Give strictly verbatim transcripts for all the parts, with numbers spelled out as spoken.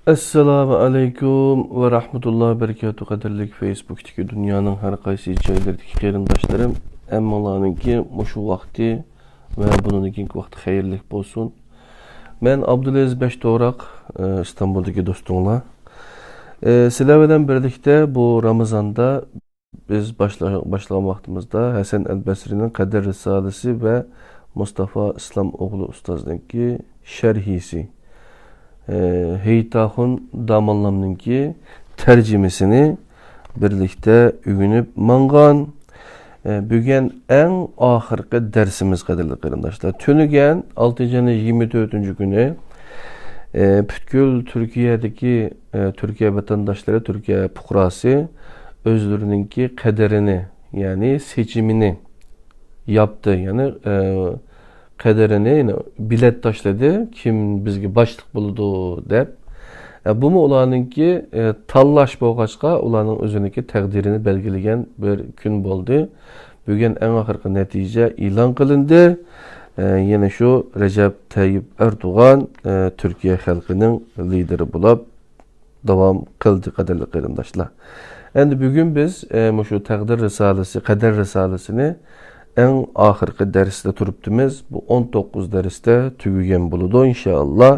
ئەسسالامۇ ئەلەيكۇم ۋە رەھمەتۇللاھى ۋە بەرىكاتۇھ، قەدىرلىك فېيسبۇكتىكى دۇنيانىڭ ھەر قايسى جايلىرىدىكى قېرىنداشلىرىم، ھەممىڭلارنىڭكى مۇشۇ ۋاقتى ۋە بۇنىڭدىن كېيىنكى ۋاقتى خەيرلىك بولسۇن. مەن ئابدۇلئەزىز بەشتوراق، ئى، ئىستانبۇلدىكى دوستۇڭلار. ئى، سىلەر بىلەن بىرلىكتە بۇ رامىزاندا بىز باشلا-، باشلىغان ۋاقتىمىزدا ھەسەن ئەل بەسرىنىڭ قەدىر رىسالىسى ۋە مۇستافا ئىسلام ئوغلى ئۇستازنىڭكى شەرھىسى، ئى، ھېيتاخۇن داموللامنىڭكى تەرجىمىسىنى بىرلىكتە ئۆگىنىپ ماڭغان. ئى، بۈگۈن ئەڭ ئاخىرقى دەرسىمىز، قەدىرلىك قېرىنداشلار. تۈنۈگۈن ئالتىنچى ئاينىڭ يىگىرمە تۆتىنچى كۈنى، ئى، پۈتكۈل تۈركىيەدىكى، ئى، تۈركىيە ۋەتەنداشلىرى، تۈركىيە پۇقراسى ئۆزلىرىنىڭكى قەدىرىنى، يەنى سېچىمىنى ياپتى. يەنى، ئى، قەدىرىنى، يەنى بېلەت تاشلىدى، كىم بىزگە باشلىق بولىدۇ دەپ. ئە، بۇمۇ ئۇلارنىڭكى، ئە، تاللاش بولغاچقا، ئۇلارنىڭ ئۆزىنىڭكى تەقدىرىنى بەلگىلىگەن بىر كۈن بولدى. بۈگۈن ئەڭ ئاخىرقى نەتىجە ئېلان قىلىندى. ئە، يەنە شۇ رەجەپ تەييىپ ئەردوغان، ئە، تۈركىيە خەلقىنىڭ لىدىرى بولۇپ داۋام قىلدى، قەدىرلىك قېرىنداشلار. ئەمدى بۈگۈن بىز، ئە، مۇشۇ تەقدىر رىسالىسى، قەدەر رىسالىسىنى ئەڭ ئاخىرقى دەرستە تۇرۇپتىمىز. بۇ ئون توققۇز دەرستە تۈگىگەن بولىدۇ، ئىنشائاللا.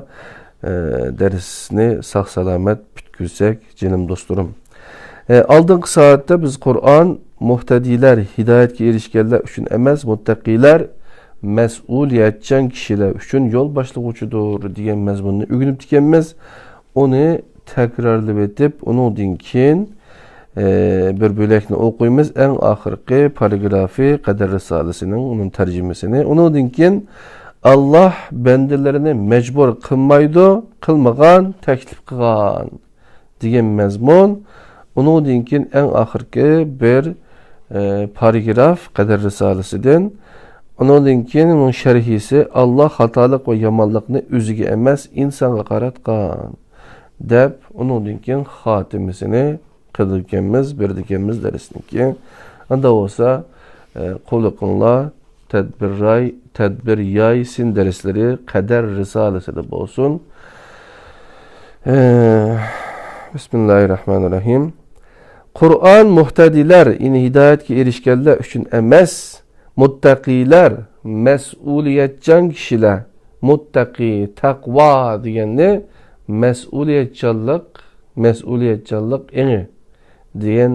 ئە، دەرسنى ساق-سالامەت پۈتكۈزسەك، جېنىم دوستلىرىم. ئە، ئالدىنقى سائەتتە بىز قۇرئان مۇھتەدىيلەر، ھىدايەتكە ئېرىشكەنلەر ئۈچۈن ئەمەس، مۇتتەقىلەر، مەسئۇلىيەتچان كىشىلەر ئۈچۈن يول باشلىغۇچىدۇر دېگەن مەزمۇننى ئۆگىنىپتىكەنمىز. ئۇنى تەكرارلىۋېتىپ، ئۇنىڭدىن كېيىن، ئى، بىر بۆلەكنى ئوقۇيمىز. ئەڭ ئاخىرقى پاراگرافى قەدەر رىسالىسىنىڭ، ئۇنىڭ تەرجىمىسىنى. ئۇنىڭدىن كېيىن، «ئاللاھ بەندىلىرىنى مەجبۇر قىلمايدۇ، قىلمىغان، تەكلىپ قىلغان» دېگەن مەزمۇن. ئۇنىڭدىن كېيىن ئەڭ ئاخىرقى بىر، ئى، پاراگراف قەدەر رىسالىسىدىن. ئۇنىڭدىن كېيىن ئۇنىڭ شەرھىسى، «ئاللاھ خاتالىق ۋە يامانلىقنى ئۆزىگە ئەمەس، ئىنسانغا قاراتقان» دەپ، ئۇنىڭدىن كېيىن خاتىمىسىنى قىلىدىكەنمىز، بېرىدىكەنمىز دەرسنىڭكى. ئاندا بولسا، ئە، قۇلىقىڭلار تەدبىر راي-، تەدبىر يايسىن دەرسلىرى قەدەر رىسالىسىدە بولسۇن. ئە، بىسمىللاھىررەھمانىررەھىم. قۇرئان مۇھتەدىلەر، يەنى ھىدايەتكە ئېرىشكەنلەر ئۈچۈن ئەمەس، مۇتتەقىلەر، مەسئۇلىيەتچان كىشىلەر، مۇتتەقى، تەقۋا دېگەننى مەسئۇلىيەتچانلىق، مەسئۇلىيەتچانلىق ئېڭى دېگەن،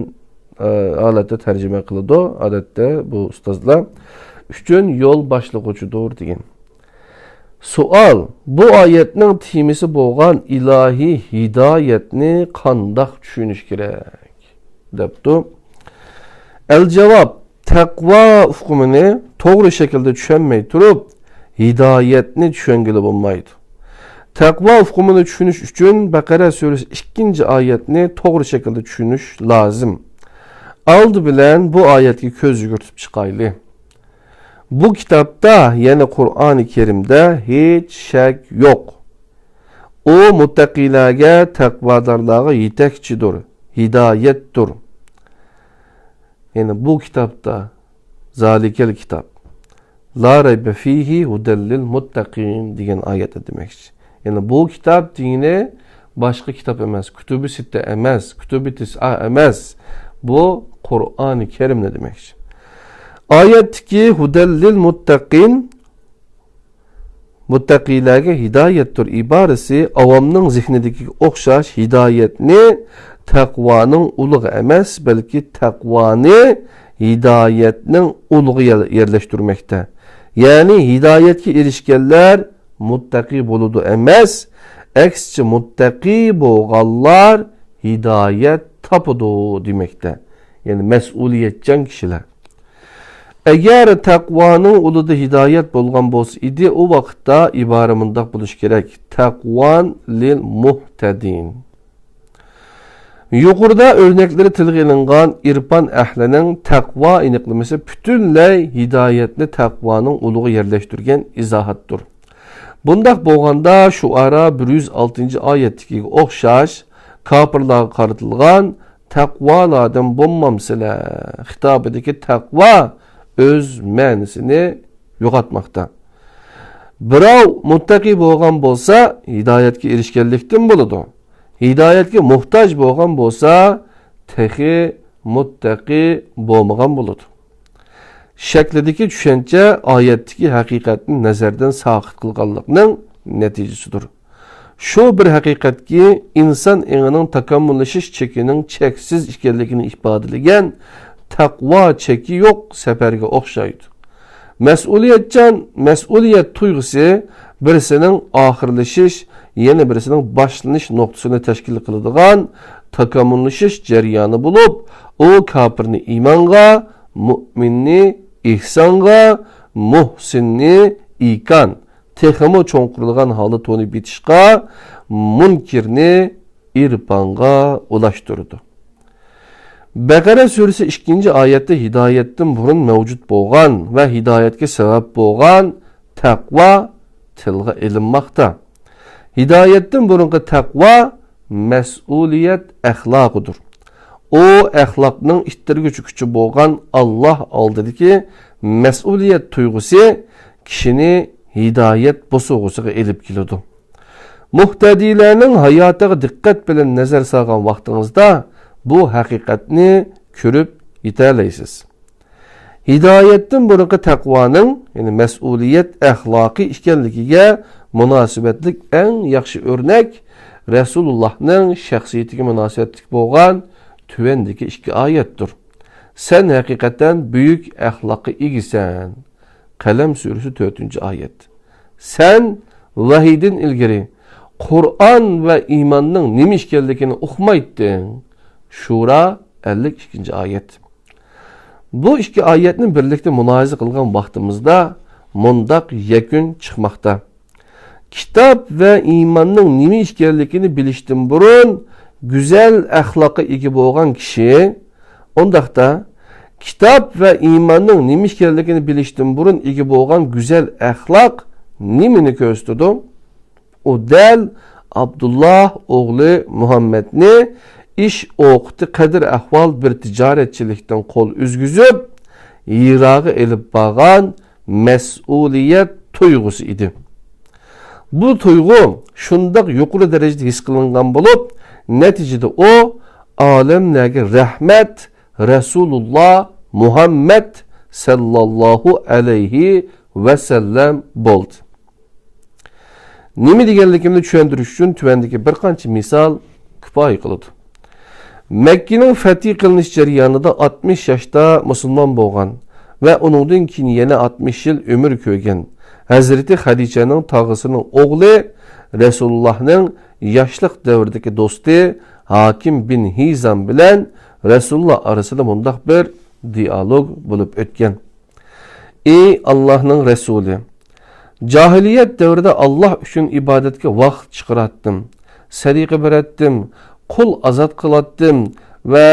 ئە، ھالەتتە تەرجىمە قىلىدۇ، ئادەتتە بۇ ئۇستازلار، ئۈچۈن يول باشلىغۇچىدۇر دېگەن. سوئال، بۇ ئايەتنىڭ تېمىسى بولغان ئىلاھىي ھىدايەتنى قانداق چۈشىنىش كېرەك؟ دەپتۇ. ئەل جاۋاب، تەقۋا ئۇقۇمىنى توغرا شەكىلدە چۈشەنمەي تۇرۇپ، ھىدايەتنى چۈشەنگىلى بولمايدۇ. تەقۋا ئۇقۇمىنى چۈشىنىش ئۈچۈن بەقەرە سۈرىسى ئىككىنچى ئايەتنى توغرا شەكىلدە چۈشىنىش لازىم. ئالدى بىلەن بۇ ئايەتكە كۆز يۈگۈرتۈپ چىقايلى. بۇ كىتابتا، يەنى قۇرئانى كەرىمدە ھېچ شەك يوق. ئۇ مۇتتەقىلەرگە، تەقۋادارلارغا يېتەكچىدۇر، ھىدايەتتۇر. يەنى بۇ كىتابتا، زالىكەل كىتاب، لا رەيبە فىيھى ھۇدەللىل مۇتتەقىن دېگەن ئايەتنى دېمەكچى. يەنى بۇ كىتاب دېگىنى باشقا كىتاب ئەمەس، كۇتۇبى سىتتە ئەمەس، كۇتۇبى تىسئا ئەمەس. بۇ قۇرئانى كەرىمنى دېمەكچى. ئايەتتىكى ھۇدەللىل مۇتتەقىن، مۇتتەقىلەرگە ھىدايەتتۇر ئىبارىسى ئاۋامنىڭ زېھنىدىكىگە ئوخشاش ھىدايەتنى تەقۋانىڭ ئۇلىغا ئەمەس، بەلكى تەقۋانى ھىدايەتنىڭ ئۇلىغا يەر-، يەرلەشتۈرمەكتە. يەنى ھىدايەتكە ئېرىشكەنلەر مۇتتەقى بولىدۇ ئەمەس، ئەكسىچە مۇتتەقى بولغانلار ھىدايەت تاپىدۇ دېمەكتە. يەنى مەسئۇلىيەتچان كىشىلەر. ئەگەر تەقۋانىڭ ئۇلىدا ھىدايەت بولغان بولسا ئىدى، ئۇ ۋاقىتتا ئىبارە مۇنداق بولۇشى كېرەك، تەقۋان لىل مۇھتەدىن. يۇقىرىدا ئۆرنەكلىرى تىلغا ئېلىنغان ئىرپان ئەھلىنىڭ تەقۋا ئېنىقلىمىسى پۈتۈنلەي ھىدايەتنى تەقۋانىڭ ئۇلىغا يەرلەشتۈرگەن ئىزاھاتتۇر. بۇنداق بولغاندا، شۇئارا بىر يۈز ئالتىنچى ئايەتتىكىگە ئوخشاش، كاپىرلارغا قارىتىلغان «تەقۋالاردىن بولمامسىلەر» خىتابىدىكى تەقۋا ئۆز مەنىسىنى يوقاتماقتا. بىراۋ مۇتتەقى بولغان بولسا، ھىدايەتكە ئېرىشكەنلىكتىن بولىدۇ. ھىدايەتكە موھتاج بولغان بولسا، تېخى مۇتتەقى بولمىغان بولىدۇ. شەكلىدىكى چۈشەنچە ئايەتتىكى ھەقىقەتنى نەزەردىن ساقىت قىلغانلىقنىڭ نەتىجىسىدۇر. شۇ بىر ھەقىقەتكى ئىنسان ئېڭىنىڭ تاكامۇللىشىش چېكىنىڭ چەكسىز ئىكەنلىكىنى ئىپادىلىگەن تەقۋا چېكى يوق سەپەرگە ئوخشايدۇ. مەسئۇلىيەتچان، مەسئۇلىيەت تۇيغۇسى بىرسىنىڭ ئاخىرلىشىش، يەنە بىرسىنىڭ باشلىنىش نۇقتىسىنى تەشكىل قىلىدىغان تاكامۇللىشىش جەريانى بولۇپ، ئۇ كاپىرنى ئىمانغا، مۇئمىننى ئېھسانغا، مۇھسىننى ئىكان، تېخىمۇ چوڭقۇرلىغان ھالدا تونۇپ يېتىشقا، مۇنكىرنى ئىرپانغا ئۇلاشتۇرىدۇ. بەقەرە سۈرىسى ئىككىنچى ئايەتتە ھىدايەتتىن بۇرۇن مەۋجۇت بولغان ۋە ھىدايەتكە سەۋەب بولغان تەقۋا تىلغا ئېلىنماقتا. ھىدايەتتىن بۇرۇنقى تەقۋا مەسئۇلىيەت ئەخلاقىدۇر. ئۇ ئەخلاقنىڭ ئىتتىرگۈچ كۈچى بولغان ئاللاھ ئالدىدىكى مەسئۇلىيەت تۇيغۇسى كىشىنى ھىدايەت بوسۇغىسىغا ئېلىپ كېلىدۇ. مۇھتەدىيلەرنىڭ ھاياتىغا دىققەت بىلەن نەزەر سالغان ۋاقتىڭىزدا بۇ ھەقىقەتنى كۆرۈپ يېتەلەيسىز. ھىدايەتتىن بۇرۇنقى تەقۋانىڭ، يەنى مەسئۇلىيەت ئەخلاقى ئىكەنلىكىگە مۇناسىۋەتلىك ئەڭ ياخشى ئۆرنەك رەسۇلۇللاھنىڭ شەخسىيىتىگە مۇناسىۋەتلىك بولغان تۆۋەندىكى ئىككى ئايەتتۇر. سەن ھەقىقەتەن بۈيۈك ئەخلاققا ئىگىسەن. قەلەم سۈرىسى تۆتىنچى ئايەت. سەن ۋەھىيدىن ئىلگىرى قۇرئان ۋە ئىماننىڭ نېمە ئىكەنلىكىنى ئۇقمايتتىڭ. شۇرا ئەللىك ئىككىنچى ئايەت. بۇ ئىككى ئايەتنى بىرلىكتە مۇلاھىزە قىلغان ۋاقتىمىزدا مۇنداق يەكۈن چىقماقتا. كىتاب ۋە ئىماننىڭ نېمە ئىكەنلىكىنى بىلىشتىن بۇرۇن گۈزەل ئەخلاققا ئىگە بولغان كىشى، ئۇنداقتا، كىتاب ۋە ئىماننىڭ نېمە ئىكەنلىكىنى بىلىشتىن بۇرۇن ئىگە بولغان گۈزەل ئەخلاق نېمىنى كۆرسىتىدۇ؟ ئۇ دەل ئابدۇللاھ ئوغلى مۇھەممەدنى ئىش ئوقىتى قەدىر ئەھۋال بىر تىجارەتچىلىكتىن قول ئۈزگۈزۈپ، يىراغا ئېلىپ بارغان مەسئۇلىيەت تۇيغۇسى ئىدى. بۇ تۇيغۇ شۇنداق يۇقىرى دەرىجىدە ھېس قىلىنغان بولۇپ، نەتىجىدە ئۇ ئالەملەرگە رەھمەت رەسۇلۇللاھ مۇھەممەد سەللەللاھۇ ئەلەيھى ۋەسەللەم بولدى. نېمە دېگەنلىكىمنى چۈشەندۈرۈش ئۈچۈن تۆۋەندىكى بىر قانچە مىسال كۇپايە قىلىدۇ. مەككىنىڭ فەتھى قىلىنىش جەريانىدا ئاتمىش ياشتا مۇسۇلمان بولغان ۋە ئۇنىڭدىن كېيىن يەنە ئاتمىش يىل ئۆمۈر كۆرگەن ھەزرىتى خەدىچەنىڭ تاغىسىنىڭ ئوغلى، رەسۇلۇللاھنىڭ ياشلىق دەۋرىدىكى دوستى ھاكىم بىن ھىزام بىلەن رەسۇلۇللاھ ئارىسىدا مۇنداق بىر دىئالوگ بولۇپ ئۆتكەن. ئى ئاللاھنىڭ رەسۇلى! جاھىلىيەت دەۋرىدە ئاللاھ ئۈچۈن ئىبادەتكە ۋاقىت چىقىراتتىم، سەدىقە بېرەتتىم، قۇل ئازاد قىلاتتىم ۋە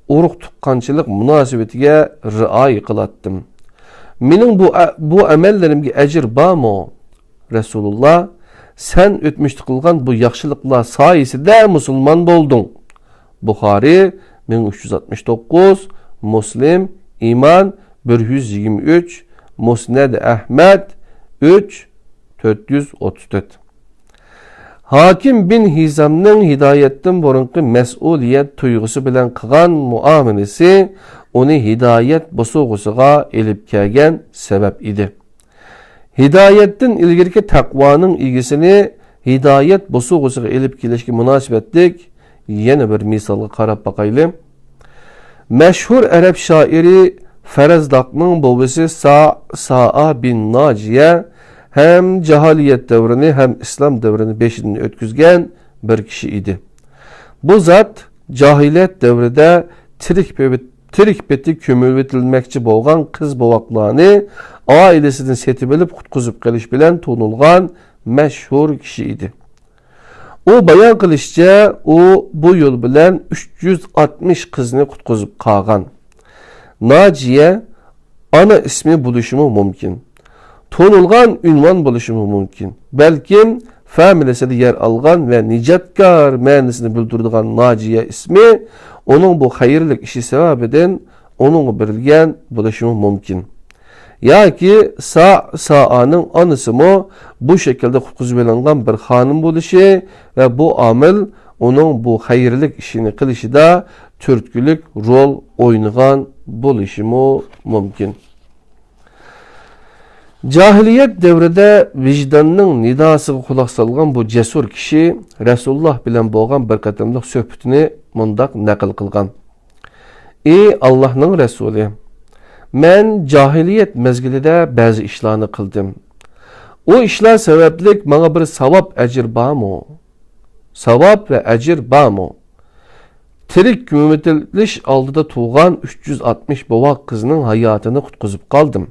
ئۇرۇق-تۇغقانچىلىق مۇناسىۋىتىگە رىئايە قىلاتتىم. مېنىڭ بۇ ئە-، بۇ ئەمەللىرىمگە ئەجىر بارمۇ؟ رەسۇلۇللاھ، سەن ئۆتمۈشتە قىلغان بۇ ياخشىلىقلار سايىسىدە مۇسۇلمان بولدۇڭ. بۇخارىي، مىڭ ئۈچ يۈز ئاتمىش توققۇز، مۇسلىم، ئىمان، بىر يۈز يىگىرمە ئۈچ، مۇسنەد ئەھمەد، ئۈچ، تۆت يۈز ئوتتۇز تۆت. ھاكىم بىن ھىزامنىڭ ھىدايەتتىن بۇرۇنقى مەسئۇلىيەت تۇيغۇسى بىلەن قىلغان مۇئامىلىسى ئۇنى ھىدايەت بوسۇغىسىغا ئېلىپ كەلگەن سەۋەب ئىدى. ھىدايەتتىن ئىلگىرىكى تەقۋانىڭ ئىگىسىنى ھىدايەت بوسۇغىسىغا ئېلىپ كېلىشكە مۇناسىۋەتلىك يەنە بىر مىسالغا قاراپ باقايلى. مەشھۇر ئەرەب شائىرى فەرەزداقنىڭ بوۋىسى سا-، سائا بىن ناجىيە ھەم جاھىلىيەت دەۋرىنى، ھەم ئىسلام دەۋرىنى بېشىدىن ئۆتكۈزگەن بىر كىشى ئىدى. بۇ زات جاھىلىيەت دەۋرىدە تىرىك پېۋىت-، تىرىك پېتى كۆمۈۋېتىلمەكچى بولغان قىز بوۋاقلارنى ئائىلىسىدىن سېتىۋېلىپ قۇتقۇزۇپ قېلىش بىلەن تونۇلغان مەشھۇر كىشى ئىدى. ئۇ بايان قىلىشىچە، ئۇ بۇ يول بىلەن ئۈچ يۈز ئاتمىش قىزنى قۇتقۇزۇپ قالغان. ناجىيە ئانا ئىسمى بولۇشىمۇ مۇمكىن. تونۇلغان ئۇنۋان بولۇشىمۇ مۇمكىن. بەلكىم فامىلىسىدە يەر ئالغان ۋە نىجاتكار مەنىسىنى بىلدۈرىدىغان ناجىيە ئىسمى ئۇنىڭ بۇ خەيرلىك ئىشى سەۋەبىدىن ئۇنىڭغا بېرىلگەن بولۇشىمۇ مۇمكىن. ياكى سا-، سائانىڭ ئانىسىمۇ بۇ شەكىلدە قۇتقۇزۇۋېلىنغان بىر خانىم بولۇشى ۋە بۇ ئامىل ئۇنىڭ بۇ خەيرلىك ئىشىنى قىلىشىدا تۈرتكىلىك رول ئوينىغان بولۇشىمۇ مۇمكىن. جاھىلىيەت دەۋرىدە ۋىجداننىڭ نىداسىغا قۇلاق سالغان بۇ جەسۇر كىشى رەسۇلۇللاھ بىلەن بولغان بىر قېتىملىق سۆھبىتىنى مۇنداق نەقىل قىلغان: ئى ئاللاھنىڭ رەسۇلى، مەن جاھىلىيەت مەزگىلىدە بەزى ئىشلارنى قىلدىم. ئۇ ئىشلار سەۋەبلىك ماڭا بىر ساۋاب ئەجىر بارمۇ؟ ساۋاب ۋە ئەجىر بارمۇ؟ تىرىك كۆمۈۋېتىلىش ئالدىدا تۇغان ئۈچ يۈز ئاتمىش بوۋاق قىزنىڭ ھاياتىنى قۇتقۇزۇپ قالدىم.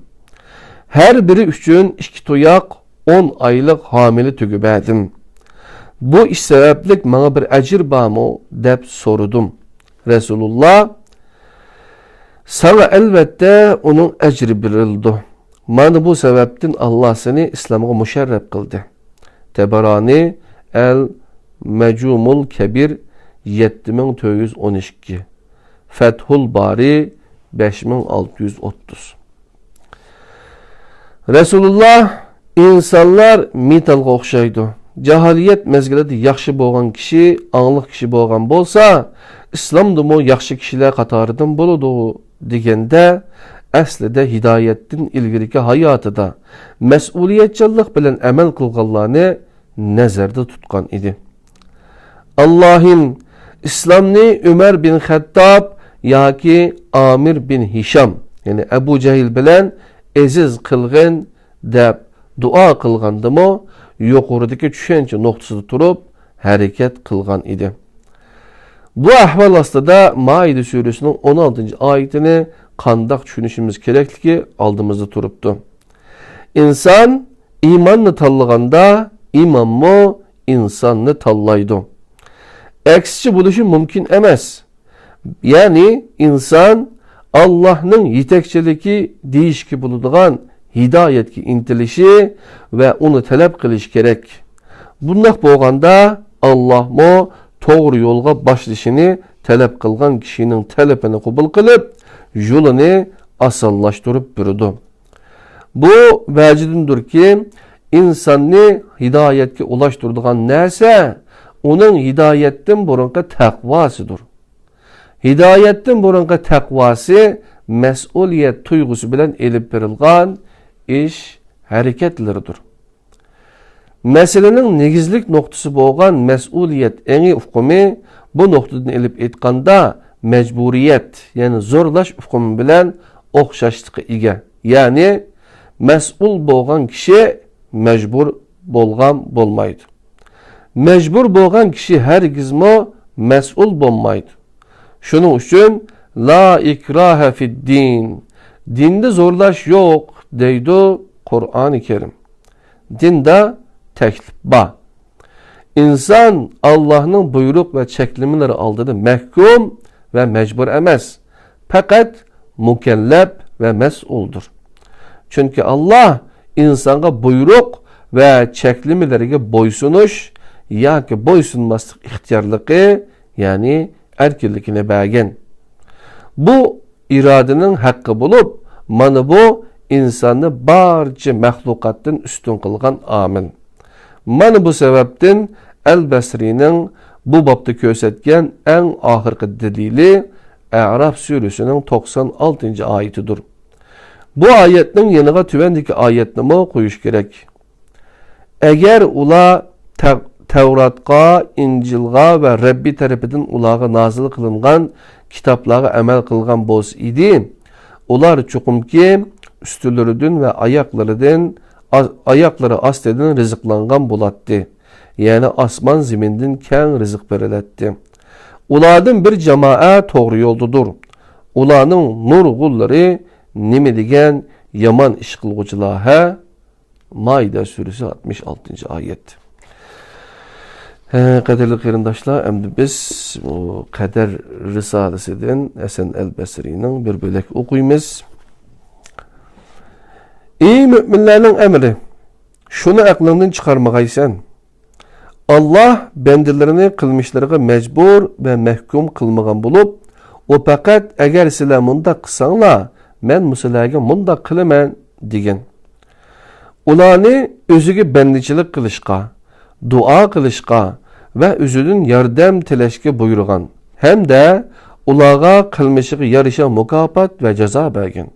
ھەر بىرى ئۈچۈن ئىككى تۇياق ئون ئايلىق ھامىلە تۈگۈۋەردىم. بۇ ئىش سەۋەبلىك ماڭا بىر ئەجىر بارمۇ؟ دەپ سورىدىم. رەسۇلۇللاھ: ساڭا ئەلۋەتتە ئۇنىڭ ئەجرى بېرىلىدۇ. مانا بۇ سەۋەبتىن ئاللاھ سېنى ئىسلامغا مۇشەررەپ قىلدى. تەبەرانى، ئەل مەجۇمۇل كەبىر، يەتتە مىڭ تۆت يۈز ئون ئىككى، فەتھۇل بارى، بەش مىڭ ئالتە يۈز ئوتتۇز. رەسۇلۇللاھ: ئىنسانلار مېتالغا ئوخشايدۇ. جاھىلىيەت مەزگىلىدە ياخشى بولغان كىشى، ئاڭلىق كىشى بولغان بولسا، ئىسلامدىمۇ ياخشى كىشىلەر قاتارىدىن بولىدۇ، دېگەندە، ئەسلىدە ھىدايەتتىن ئىلگىرىكى ھاياتىدا مەسئۇلىيەتچانلىق بىلەن ئەمەل قىلغانلارنى نەزەردە تۇتقان ئىدى. ئاللاھىم، ئىسلامنى ئۆمەر بىن خەتتاب ياكى ئامىر بىن ھىشام، يەنى ئەبۇ جەھىل بىلەن ئەزىز قىلغىن، دەپ دۇئا قىلغاندىمۇ، يۇقىرىدىكى چۈشەنچە نۇقتىسىدا تۇرۇپ ھەرىكەت قىلغان ئىدى. بۇ ئەھۋال ئاستىدا مائىدە سۈرىسىنىڭ ئون ئالتىنچى ئايىتىنى قانداق چۈشىنىشىمىز كېرەكلىكى ئالدىمىزدا تۇرۇپتۇ. ئىنسان ئىماننى تاللىغاندا، ئىمانمۇ ئىنساننى تاللايدۇ. ئەكسىچە بولۇشى مۇمكىن ئەمەس. يەنى ئىنسان ئاللاھنىڭ يېتەكچىلىكى دېيىشكە بولىدىغان ھىدايەتكە ئىنتىلىشى ۋە ئۇنى تەلەپ قىلىشى كېرەك. بۇنداق بولغاندا، ئاللاھمۇ توغرا يولغا باشلىشىنى تەلەپ قىلغان كىشىنىڭ تەلىپىنى قوبۇل قىلىپ، يولىنى ئاسانلاشتۇرۇپ بېرىدۇ. بۇ ۋەجىدىندۇركى، ئىنساننى ھىدايەتكە ئۇلاشتۇرىدىغان نەرسە ئۇنىڭ ھىدايەتتىن بۇرۇنقى تەقۋاسىدۇر. ھىدايەتتىن بۇرۇنقى تەقۋاسى مەسئۇلىيەت تۇيغۇسى بىلەن ئېلىپ بېرىلغان ئىش ھەرىكەتلىرىدۇر. مەسىلىنىڭ نېگىزلىك نۇقتىسى بولغان مەسئۇلىيەت ئېڭى ئۇقۇمى، بۇ نۇقتىدىن ئېلىپ ئېيتقاندا، مەجبۇرىيەت، يەنى زورلاش ئۇقۇمى بىلەن ئوخشاشلىققا ئىگە. يەنى مەسئۇل بولغان كىشى مەجبۇر بولغان بولمايدۇ. مەجبۇر بولغان كىشى ھەرگىزمۇ مەسئۇل بولمايدۇ. شۇنىڭ ئۈچۈن، لا ئىكراھە فىددىن، دىندا زورلاش يوق، دەيدۇ قۇرئانى كەرىم. دىندا تەكلىپ بار. ئىنسان ئاللاھنىڭ بۇيرۇق ۋە چەكلىمىلىرى ئالدىدا مەھكۇم ۋە مەجبۇر ئەمەس، پەقەت مۇكەللەپ ۋە مەسئۇلدۇر. چۈنكى ئاللاھ ئىنسانغا بۇيرۇق ۋە چەكلىمىلىرىگە بويسۇنۇش ياكى بويسۇنماسلىق ئىختىيارلىقى، يەنى ئەركىنلىكىنى بەرگەن. بۇ ئىرادىنىڭ ھەققى بولۇپ، مانا بۇ ئىنساننى بارچە مەخلۇقاتتىن ئۈستۈن قىلغان ئامىل. مانا بۇ سەۋەبتىن ئەل بەسرىنىڭ بۇ بابتا كۆرسەتكەن ئەڭ ئاخىرقى دەلىلى ئەراف سۈرىسىنىڭ توقسان ئالتىنچى ئايىتىدۇر. بۇ ئايەتنىڭ يېنىغا تۆۋەندىكى ئايەتنىمۇ قويۇش كېرەك. ئەگەر ئۇلار تەغ-، تەۋراتقا، ئىنجىلغا ۋە رەببى تەرىپىدىن ئۇلارغا نازىل قىلىنغان كىتابلارغا ئەمەل قىلغان بولسا ئىدى، ئۇلار چوقۇمكى ئۈستىلىرىدىن ۋە ئاياقلىرىدىن، ئا-، ئاياقلىرى ئاستىدىن رىزىقلانغان بولاتتى. يەنى ئاسمان زېمىندىن كەڭ رىزىق بېرىلەتتى. ئۇلاردىن بىر جامائە توغرا يولدىدۇر. ئۇلارنىڭ نۇرغۇنلىرى نېمە دېگەن يامان ئىش قىلغۇچىلار ھە؟ مائىدە سۈرىسى، ئاتمىش ئالتىنچى ئايەت. ھە، قەدىرلىك قېرىنداشلار، ئەمدى بىز بۇ قەدەر رىسالىسىدىن ھەسەن ئەل بەسرىنىڭ بىر بۆلەك ئوقۇيمىز. ئى مۆمىنلەرنىڭ ئەمىرى، شۇنى ئەقلىڭدىن چىقارمىغايسەن. ئاللاھ بەندىلىرىنى قىلمىشلىرىغا مەجبۇر ۋە مەھكۇم قىلمىغان بولۇپ، ئۇ پەقەت، ئەگەر سىلەر مۇنداق قىلساڭلار، مەنمۇ سىلەرگە مۇنداق قىلىمەن، دېگەن. ئۇلارنى ئۆزىگە بەندىچىلىك قىلىشقا، دۇئا قىلىشقا ۋە ئۆزىدىن ياردەم تىلەشكە بۇيرۇغان ھەمدە ئۇلارغا قىلمىشىغا يارىشا مۇكاپات ۋە جازا بەرگەن.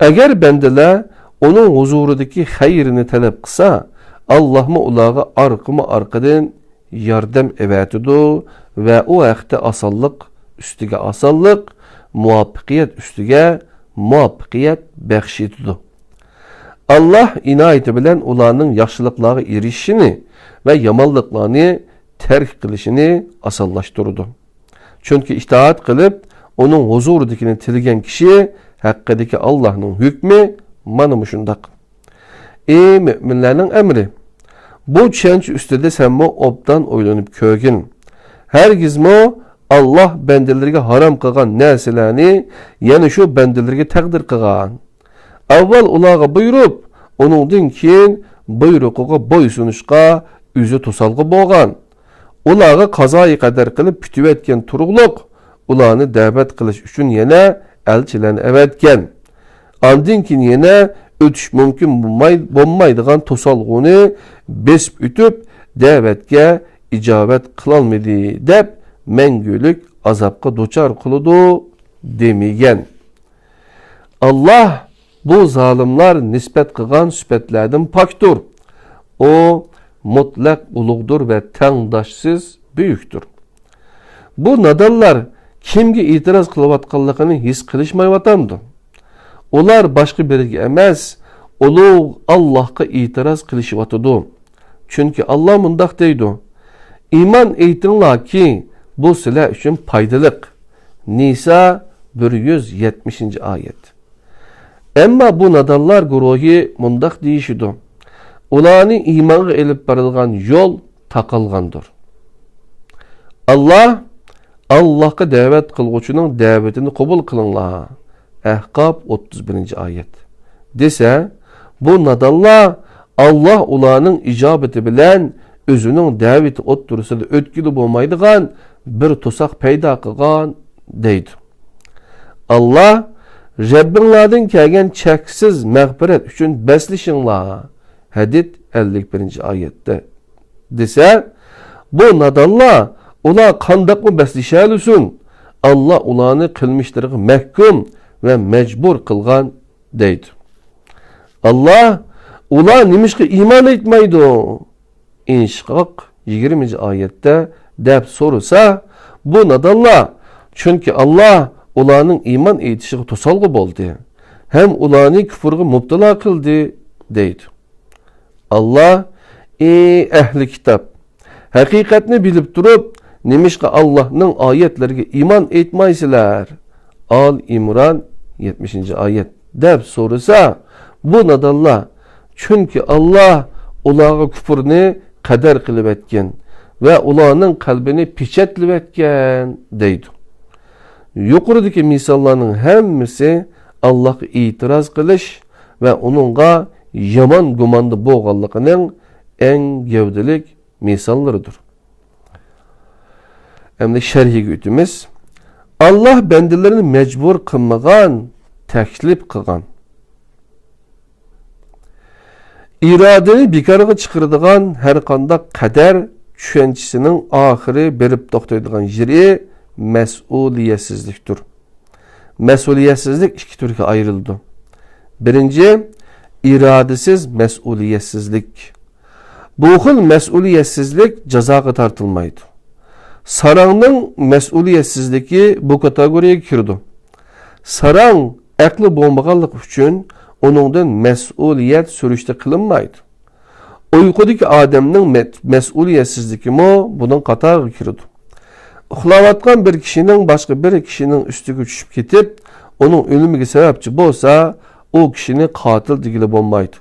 ئەگەر بەندىلەر ئۇنىڭ ھۇزۇرىدىكى خەيرىنى تەلەپ قىلسا، ئاللاھمۇ ئۇلارغا ئارقىمۇ ئارقىدىن ياردەم ئەۋەتىدۇ ۋە ئۇ ھەقتە ئاسانلىق ئۈستىگە ئاسانلىق، مۇۋەپپەقىيەت ئۈستىگە مۇۋەپپەقىيەت بەخش ئېتىدۇ. ئاللاھ ئىنايىتى بىلەن ئۇلارنىڭ ياخشىلىقلارغا ئېرىشىشىنى ۋە يامانلىقلارنى تەرك قىلىشىنى ئاسانلاشتۇرىدۇ. چۈنكى ئىتائەت قىلىپ، ئۇنىڭ ھۇزۇرىدىكىنى تىلىگەن كىشى ھەققىدىكى ئاللاھنىڭ ھۆكمى مانا مۇشۇنداق. ئى مۆمىنلەرنىڭ ئەمرى! بۇ چۈشەنچە ئۈستىدە سەنمۇ ئوبدان ئويلىنىپ كۆرگىن. ھەرگىزمۇ ئاللاھ بەندىلىرىگە ھارام قىلغان نەرسىلەرنى يەنە شۇ بەندىلىرىگە تەقدىر قىلغان. ئاۋۋال ئۇلارغا بۇيرۇپ، ئۇنىڭدىن كېيىن بۇيرۇقىغا بويسۇنۇشقا ئۆزى توسالغۇ بولغان. ئۇلارغا قازايى قەدەر قىلىپ پۈتۈۋەتكەن تۇرۇقلۇق، ئۇلارنى دەۋەت قىلىش ئۈچۈن يەنە ئەلچىلەرنى ئەۋەتكەن. ئاندىن كېيىن يەنە ئۆتۈش مۇمكىن بولماي-، بولمايدىغان توسالغۇنى بېسىپ ئۆتۈپ، دەۋەتكە ئىجابەت قىلالمىدى، دەپ مەڭگۈلۈك ئازابقا دۇچار قىلىدۇ، دېمىگەن. ئاللاھ بۇ زالىملار نىسبەت قىلغان سۈپەتلەردىن پاكتۇر. ئۇ مۇتلەق ئۇلۇغدۇر ۋە تەڭداشسىز بۈيۈكتۇر. بۇ نادانلار كىمگە ئېتىراز قىلىۋاتقانلىقىنى ھېس قىلىشمايۋاتامدۇ؟ ئۇلار باشقا بىرىگە ئەمەس، ئۇلۇغ ئاللاھقا ئېتىراز قىلىشىۋاتىدۇ. چۈنكى ئاللاھ مۇنداق دەيدۇ: ئىمان ئېيتىڭلاركى، بۇ سىلەر ئۈچۈن پايدىلىق. نىسا، بىر يۈز يەتمىشىنچى ئايەت. ئەمما بۇ نادانلار گۇرۇھى مۇنداق دېيىشىدۇ: ئۇلارنى ئىمانغا ئېلىپ بارىدىغان يول تاقالغاندۇر. ئاللاھ، ئاللاھقا دەۋەت قىلغۇچىنىڭ دەۋىتىنى قوبۇل قىلىڭلار. ئەھقاپ، ئوتتۇز بىرىنچى ئايەت. دېسە، بۇ نادانلار ئاللاھ ئۇلارنىڭ ئىجابىتى بىلەن ئۆزىنىڭ دەۋىتى ئوتتۇرىسىدا ئۆتكىلى بولمايدىغان بىر توساق پەيدا قىلغان، دەيدۇ. ئاللاھ، رەببىڭلاردىن كەلگەن چەكسىز مەغپىرەت ئۈچۈن بەسلىشىڭلار. ھەدىد، ئەللىك بىرىنچى ئايەتتە. دېسە، بۇ نادانلار، ئۇلار قانداقمۇ بەسلىشەلىسۇن؟ ئاللاھ ئۇلارنى قىلمىشلىرىغا مەھكۇم ۋە مەجبۇر قىلغان، دەيدۇ. ئاللاھ، ئۇلار نېمىشقا ئىمان ئېيتمايدۇ؟ ئىنشىقاق، يىگىرمىنچى ئايەتتە، دەپ سورىسا، بۇ نادانلار، چۈنكى ئاللاھ ئۇلارنىڭ ئىمان ئېيتىشىغا توسالغۇ بولدى ھەم ئۇلارنى كۇفرغا مۇپتىلا قىلدى، دەيدۇ. ئاللاھ، ئى ئەھلى كىتاب، ھەقىقەتنى بىلىپ تۇرۇپ، نېمىشقا ئاللاھنىڭ ئايەتلىرىگە ئىمان ئېيتمايسىلەر؟ ئال ئىمران، يەتمىشىنچى ئايەت، دەپ سورىسا، بۇ نادانلار، چۈنكى ئاللاھ ئۇلارغا كۇپرنى قەدەر قىلىۋەتكەن ۋە ئۇلارنىڭ قەلبىنى پېچەتلىۋەتكەن، دەيدۇ. يۇقىرىدىكى مىساللارنىڭ ھەممىسى ئاللاھقا ئېتىراز قىلىش ۋە ئۇنىڭغا يامان گۇماندا بولغانلىقىنىڭ ئەڭ گەۋدىلىك مىساللىرىدۇر. ئەمدى شەرھىگە ئۆتىمىز. ئاللاھ بەندىلىرىنى مەجبۇر قىلمىغان، تەكلىپ قىلغان. ئىرادىنى بىكارغا چىقىرىدىغان ھەرقانداق قەدەر چۈشەنچىسىنىڭ ئاخىرى بېرىپ توختايدىغان يېرى مەسئۇلىيەتسىزلىكتۇر. مەسئۇلىيەتسىزلىك ئىككى تۈرگە ئايرىلىدۇ. بىرىنچى، ئىرادىسىز مەسئۇلىيەتسىزلىك. بۇ خىل مەسئۇلىيەتسىزلىك جازاغا تارتىلمايدۇ. ساراڭنىڭ مەسئۇلىيەتسىزلىكى بۇ كاتېگورىيەگە كىرىدۇ. ساراڭ ئەقلى بولمىغانلىقى ئۈچۈن ئۇنىڭدىن مەسئۇلىيەت سۈرۈشتە قىلىنمايدۇ. ئۇيقۇدىكى ئادەمنىڭ مەت-، مەسئۇلىيەتسىزلىكىمۇ بۇنىڭ قاتارىغا كىرىدۇ. ئۇخلاۋاتقان بىر كىشىنىڭ باشقا بىر كىشىنىڭ ئۈستىگە چۈشۈپ كېتىپ، ئۇنىڭ ئۆلۈمىگە سەۋەبچى بولسا، ئۇ كىشىنى قاتىل دېگىلى بولمايدۇ.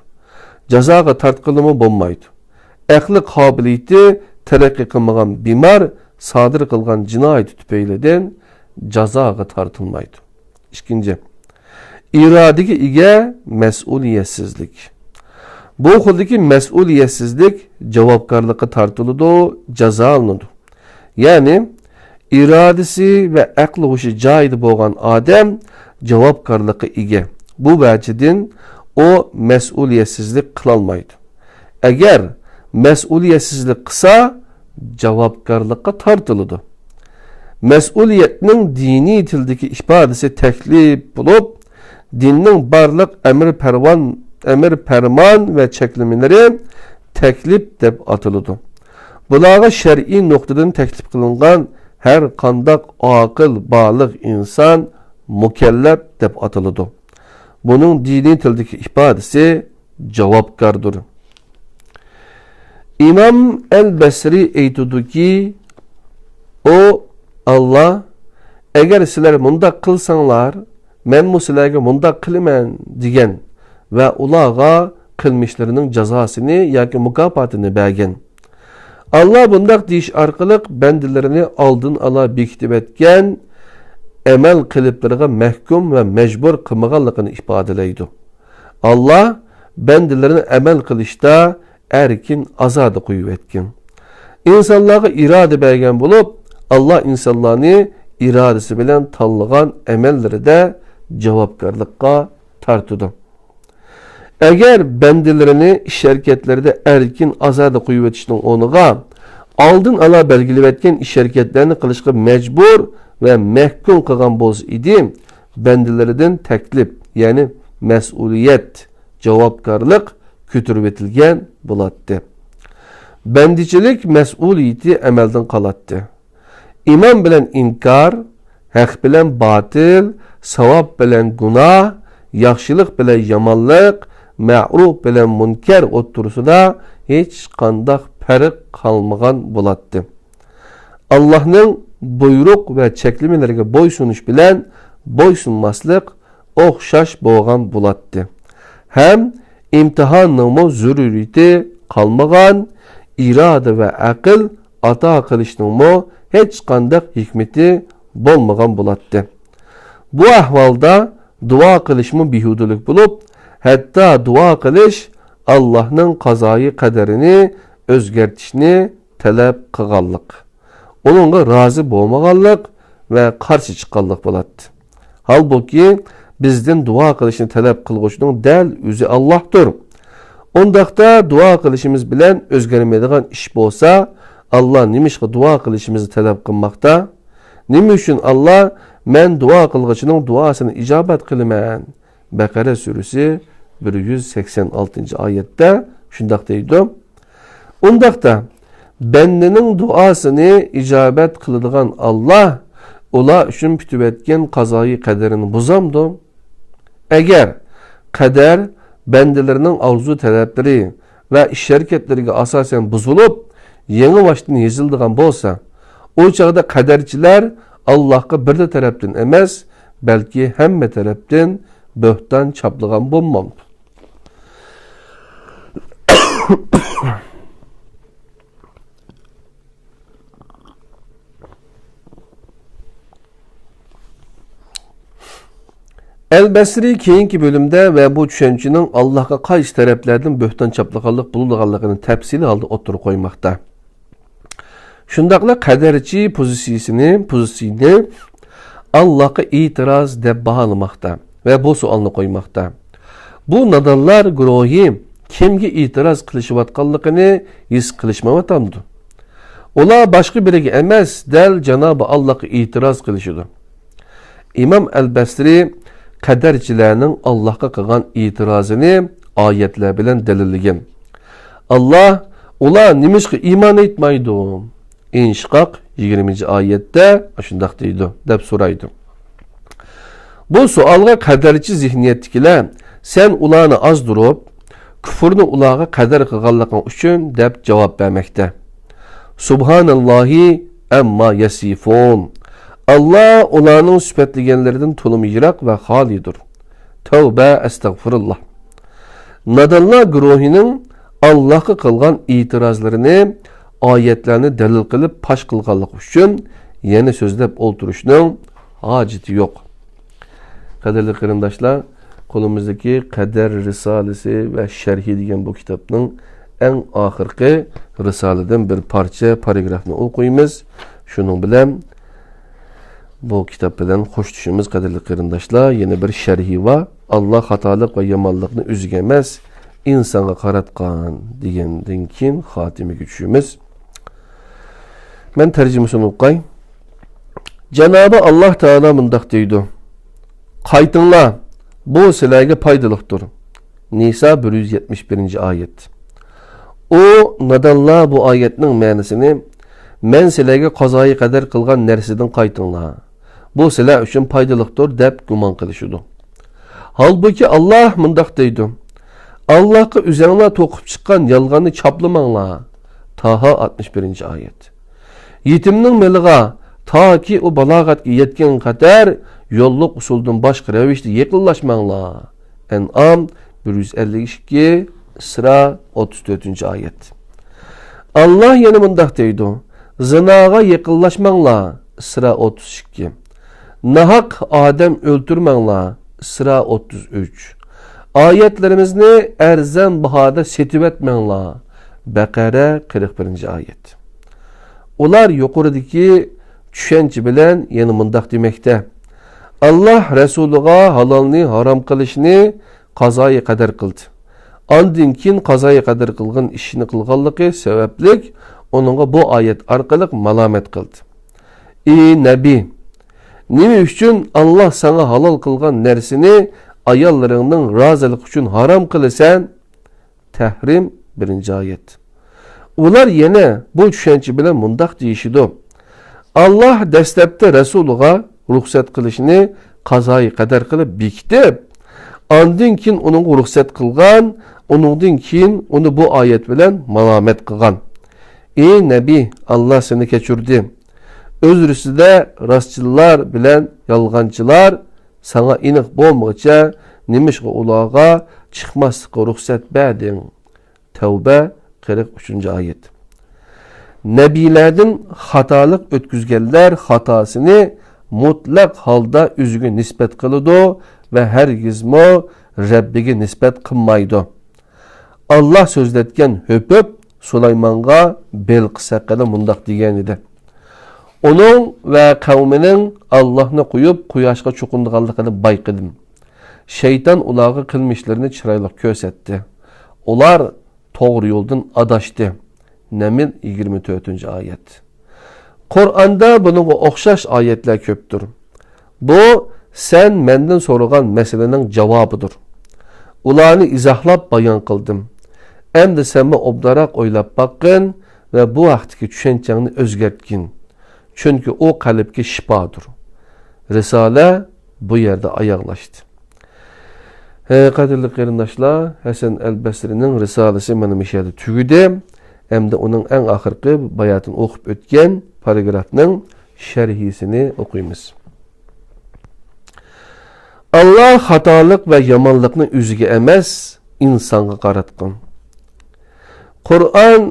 جازاغا تارتقىلىمۇ بولمايدۇ. ئەقلى قابىلىيىتى تەرەققىي قىلمىغان بىمار سادىر قىلغان جىنايىتى تۈپەيلىدىن جازاغا تارتىلمايدۇ. ئىككىنچى، ئىرادىگە ئىگە مەسئۇلىيەتسىزلىك. بۇ خىلدىكى مەسئۇلىيەتسىزلىك جاۋابكارلىققا تارتىلىدۇ، جازالىنىدۇ. يەنى، ئىرادىسى ۋە ئەقلى ھوشى جايىدا بولغان ئادەم جاۋابكارلىققا ئىگە. بۇ ۋەجىدىن ئۇ مەسئۇلىيەتسىزلىك قىلالمايدۇ. ئەگەر مەسئۇلىيەتسىزلىك قىلسا، جاۋابكارلىققا تارتىلىدۇ. مەسئۇلىيەتنىڭ دىنىي تىلدىكى ئىپادىسى تەكلىپ بولۇپ، دىننىڭ بارلىق ئەمر پەرۋان، ئەمر پەرمان ۋە چەكلىمىلىرى تەكلىپ دەپ ئاتىلىدۇ. بۇلارغا شەرئىي نۇقتىدىن تەكلىپ قىلىنغان ھەر قانداق ئاقىل بالىغ ئىنسان مۇكەللەپ دەپ ئاتىلىدۇ. بۇنىڭ دىنىي تىلدىكى ئىپادىسى جاۋابكاردۇر. ئىمام ئەل بەسرى ئېيتىدۇكى، ئۇ، ئاللا، ئەگەر سىلەر مۇنداق قىلساڭلار، مەنمۇ سىلەرگە مۇنداق قىلىمەن، دېگەن ۋە ئۇلارغا قىلمىشلىرىنىڭ جازاسىنى ياكى مۇكاپاتىنى بەرگەن. ئاللا بۇنداق دېيىش ئارقىلىق بەندىلىرىنى ئالدىن ئالا بېكىتىۋەتكەن، ئەمەل قېلىپلىرىغا مەھكۇم ۋە مەجبۇر قىلمىغانلىقىنى ئىپادىلەيدۇ. ئاللا بەندىلىرىنى ئەمەل قىلىشتا ئەركىن ئازادە قويۇۋەتكەن. ئىنسانلارغا ئىرادە بەرگەن بولۇپ، ئاللا ئىنسانلارنى ئىرادىسى بىلەن تاللىغان ئەمەللىرىدە جاۋابكارلىققا تارتىدۇ. ئەگەر بەندىلىرىنى ئىش ھەرىكەتلىرىدە ئەركىن ئازادە قويۇۋېتىشنىڭ ئورنىغا، ئالدىن ئالا بەلگىلىۋەتكەن ئىش ھەرىكەتلەرنى قىلىشقا مەجبۇر ۋە مەھكۇم قىلغان بولسا ئىدى، بەندىلىرىدىن تەكلىپ، يەنى مەسئۇلىيەت، جاۋابكارلىق كۆتۈرۈۋېتىلگەن بولاتتى. بەندىچىلىك مەسئۇلىيىتى ئەمەلدىن قالاتتى. ئىمان بىلەن ئىنكار، ھەق بىلەن باتىل، ساۋاب بىلەن گۇناھ، ياخشىلىق بىلەن يامانلىق، مەرۇپ بىلەن مۇنكەر ئوتتۇرىسىدا ھېچقانداق پەرق قالمىغان بولاتتى. ئاللاھنىڭ بۇيرۇق ۋە چەكلىمىلىرىگە بويسۇنۇش بىلەن بويسۇنماسلىق ئوخشاش بولغان بولاتتى. ھەم ئىمتىھاننىڭمۇ زۆرۈرىيىتى قالمىغان، ئىرادە ۋە ئەقىل ئاتا قىلىشنىڭمۇ ھېچقانداق ھېكمىتى بولمىغان بولاتتى. بۇ ئەھۋالدا دۇئا قىلىشمۇ بىھۇدىلىك بولۇپ، ھەتتا دۇئا قىلىش ئاللاھنىڭ قازايى قەدىرىنى ئۆزگەرتىشنى تەلەپ قىلغانلىق، ئۇنىڭغا رازى بولمىغانلىق ۋە قارشى چىققانلىق بولاتتى. ھالبۇكى، بىزدىن دۇئا قىلىشنى تەلەپ قىلغۇچىنىڭ دەل ئۆزى ئاللاھتۇر. ئۇنداقتا دۇئا قىلىشىمىز بىلەن ئۆزگەرمەيدىغان ئىش بولسا، ئاللا نېمىشقا دۇئا قىلىشىمىزنى تەلەپ قىلماقتا؟ نېمە ئۈچۈن ئاللا، مەن دۇئا قىلغۇچىنىڭ دۇئاسىنى ئىجابەت قىلىمەن؟ بەقەرە سۈرىسى بىر يۈز سەكسەن ئالتىنچى ئايەتتە شۇنداق دەيدۇ. ئۇنداقتا، بەندىنىڭ دۇئاسىنى ئىجابەت قىلىدىغان ئاللا ئۇلار ئۈچۈن پۈتۈۋەتكەن قازايى قەدىرىنى بۇزامدۇ؟ ئەگەر قەدەر بەندىلىرىنىڭ ئارزۇ تەلەپلىرى ۋە ئىش ھەرىكەتلىرىگە ئاساسەن بۇزۇلۇپ، يېڭىباشتىن يېزىلىدىغان بولسا، ئۇ چاغدا قەدەرچىلەر ئاللاھقا بىرلا تەرەپتىن ئەمەس، بەلكى ھەممە تەرەپتىن بۆھتان چاپلىغان بولمامدۇ؟ ئەل بەسرى كېيىنكى بۆلۈمدە ۋە بۇ چۈشەنچىنىڭ ئاللاھقا قايسى تەرەپلەردىن بۆھتان چاپلىغانلىق بولىدىغانلىقىنى تەپسىلىي ھالدا ئوتتۇرىغا قويماقتا. شۇنداقلا قەدەرچى پوزىتسىيىسىنى، پوزىتسىيىنى ئاللاھقا ئېتىراز دەپ باھالىماقتا ۋە بۇ سوئالنى قويماقتا. بۇ نادانلار گۇرۇھى كىمگە ئېتىراز قىلىشىۋاتقانلىقىنى ھېس قىلىشمايۋاتامدۇ؟ ئۇلار باشقا بىرىگە ئەمەس، دەل جانابى ئاللاھقا ئېتىراز قىلىشىدۇ. ئىمام ئەل بەسرى قەدەرچىلەرنىڭ ئاللاھقا قىلغان ئېتىرازىنى ئايەتلەر بىلەن دەلىللىگەن. ئاللاھ، ئۇلار نېمىشقا ئىمان ئېيتمايدۇ؟ ئىنشىقاق يىگىرمىنچى ئايەتتە شۇنداق دەيدۇ، دەپ سورايدۇ. بۇ سوئالغا قەدەرچى زېھنىيەتتىكىلەر، سەن ئۇلارنى ئازدۇرۇپ، كۇفرنى ئۇلارغا قەدەر قىلغانلىقىڭ ئۈچۈن، دەپ جاۋاب بەرمەكتە. سۇبھاناللاھى ئەمما يەسىفۇن. ئاللا ئۇلارنىڭ سۈپەتلىگەنلىرىدىن تولىمۇ يىراق ۋە خالىيدۇر. تەۋبە، ئەستەغپىرۇللا. نادانلار گۇرۇھىنىڭ ئاللاھقا قىلغان ئېتىرازلىرىنى ئايەتلەرنى دەلىل قىلىپ پاش قىلغانلىقى ئۈچۈن يەنە سۆزلەپ ئولتۇرۇشنىڭ ھاجىتى يوق. قەدىرلىك قېرىنداشلار، قولىمىزدىكى قەدەر رىسالىسى ۋە شەرھى دېگەن بۇ كىتابنىڭ ئەڭ ئاخىرقى رىسالىدىن بىر پارچە پاراگرافنى ئوقۇيمىز. شۇنىڭ بىلەن بۇ كىتاب بىلەن خوشلىشىمىز، قەدىرلىك قېرىنداشلار. يەنە بىر شەرھى بار. ئاللا خاتالىق ۋە يامانلىقنى ئۆزىگە ئەمەس، ئىنسانغا قاراتقان، دېگەندىن كېيىن خاتىمىگە چۈشىمىز. مەن تەرجىمىسىنى ئوقۇي. جانابى ئاللاھ تائالا مۇنداق دەيدۇ: «قايتىڭلار، بۇ سىلەرگە پايدىلىقتۇر.» نىسا بىر يۈز يەتمىش بىرىنچى ئايەت. ئۇ نادانلار بۇ ئايەتنىڭ مەنىسىنى «مەن سىلەرگە قازايى قەدەر قىلغان نەرسىدىن قايتىڭلار، بۇ سىلەر ئۈچۈن پايدىلىقتۇر» دەپ گۇمان قىلىشىدۇ. ھالبۇكى، ئاللاھ مۇنداق دەيدۇ: «ئاللاھقا ئۆزەڭلار توقۇپ چىققان يالغاننى چاپلىماڭلار.» تاھا، ئاتمىش بىرىنچى ئايەت. يېتىمنىڭ مېلىغا تاكى ئۇ بالاغەتكە يەتكەن قەدەر يوللۇق ئۇسۇلدىن باشقا رەۋىشتە يېقىنلاشماڭلار. ئەنئام بىر يۈز ئەللىك ئىككى، ئىسرا، ئوتتۇز تۆتىنچى ئايەت. ئاللاھ يەنە مۇنداق دەيدۇ: «زىناغا يېقىنلاشماڭلار.» ئىسرا، ئوتتۇز ئىككى. «ناھەق ئادەم ئۆلتۈرمەڭلار.» ئىسرا، ئوتتۇز ئۈچ. «ئايەتلىرىمىزنى ئەرزان باھادا سېتىۋەتمەڭلار.» بەقەرە، قىرىق بىرىنچى ئايەت. ئۇلار يۇقىرىدىكى چۈشەنچە بىلەن يەنە مۇنداق دېمەكتە: «ئاللاھ رەسۇلىغا ھالالنى ھارام قىلىشنى قازايى قەدەر قىلدى. ئاندىن كېيىن قازايى قەدەر قىلغان ئىشنى قىلغانلىقى سەۋەبلىك ئۇنىڭغا بۇ ئايەت ئارقىلىق مالامەت قىلدى. ئى نەبى، نېمە ئۈچۈن ئاللاھ ساڭا ھالال قىلغان نەرسىنى ئاياللىرىڭنىڭ رازىلىقى ئۈچۈن ھارام قىلىسەن؟» تەھرىم، بىرىنچى ئايەت. ئۇلار يەنە بۇ چۈشەنچە بىلەن مۇنداق دېيىشىدۇ: «ئاللاھ دەسلەپتە رەسۇلىغا رۇخسەت قىلىشنى قازايى قەدەر قىلىپ بېكىتىپ، ئاندىن كېيىن ئۇنىڭغا رۇخسەت قىلغان، ئۇنىڭدىن كېيىن ئۇنى بۇ ئايەت بىلەن مالامەت قىلغان. ئى نەبى، ئاللاھ سېنى كەچۈردى. ئۆزرىسىدە راستچىللار بىلەن يالغانچىلار ساڭا ئېنىق بولمىغۇچە، نېمىشقا ئۇلارغا چىقماسلىققا رۇخسەت بەردىڭ؟» تەۋبە، قىرىق ئۈچىنچى ئايەت. نەبىيلەردىن خاتالىق ئۆتكۈزگەنلەر خاتاسىنى مۇتلەق ھالدا ئۆزىگە نىسبەت قىلىدۇ ۋە ھەرگىزمۇ رەببىگە نىسبەت قىلمايدۇ. ئاللاھ سۆزلەتكەن ھۆپۈپ سۇلايمانغا بېلقىس ھەققىدە مۇنداق دېگەن ئىدى: «ئۇنىڭ ۋە قەۋمىنىڭ ئاللاھنى قويۇپ، قۇياشقا چوقۇنىدىغانلىقىنى بايقىدىم. شەيتان ئۇلارغا قىلمىشلىرىنى چىرايلىق كۆرسەتتى. ئۇلار توغرا يولدىن ئاداشتى.» نەمل، يىگىرمە تۆتىنچى ئايەت. قۇرئاندا بۇنىڭغا ئوخشاش ئايەتلەر كۆپتۇر. بۇ سەن مەندىن سورىغان مەسىلىنىڭ جاۋابىدۇر. ئۇلارنى ئىزاھلاپ بايان قىلدىم. ئەمدى سەنمۇ ئوبدانراق ئويلاپ باققىن ۋە بۇ ھەقتىكى چۈشەنچەڭنى ئۆزگەرتكىن. چۈنكى ئۇ قەلبكە شىپادۇر. رىسالە بۇ يەردە ئاياغلاشتى. ھە، قەدىرلىك قېرىنداشلار، ھەسەن ئەل بەسرىنىڭ رىسالىسى مانا مۇشۇ يەردە تۈگىدى. ئەمدى ئۇنىڭ ئەڭ ئاخىرقى باياتىن ئوقۇپ ئۆتكەن پاراگرافنىڭ شەرھىسىنى ئوقۇيمىز. ئاللاھ خاتالىق ۋە يامانلىقنى ئۆزىگە ئەمەس، ئىنسانغا قاراتقان. قۇرئان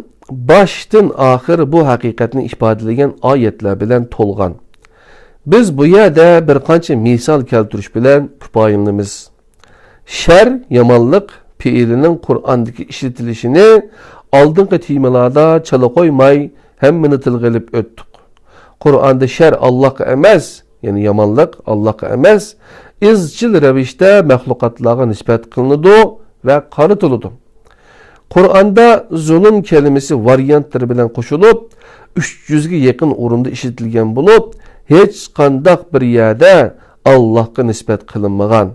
باشتىن ئاخىر بۇ ھەقىقەتنى ئىپادىلىگەن ئايەتلەر بىلەن تولغان. بىز بۇ يەردە بىر قانچە مىسال كەلتۈرۈش بىلەن كۇپايىلىنىمىز. شەر، يامانلىق پېئىلىنىڭ قۇرئاندىكى ئىشلىتىلىشىنى ئالدىنقى تېمىلاردا چالا قويماي ھەممىنى تىلغا ئېلىپ ئۆتتۇق. قۇرئاندا شەر ئاللاھقا ئەمەس، يەنى يامانلىق ئاللاھقا ئەمەس، ئىزچىل رەۋىشتە مەخلۇقاتلارغا نىسبەت قىلىنىدۇ ۋە قارىتىلىدۇ. قۇرئاندا زۇلۇم كەلىمىسى ۋارىيانتلىرى بىلەن قوشۇلۇپ، ئۈچ يۈزگە يېقىن ئورۇندا ئىشلىتىلگەن بولۇپ، ھېچقانداق بىر يەردە ئاللاھقا نىسبەت قىلىنمىغان.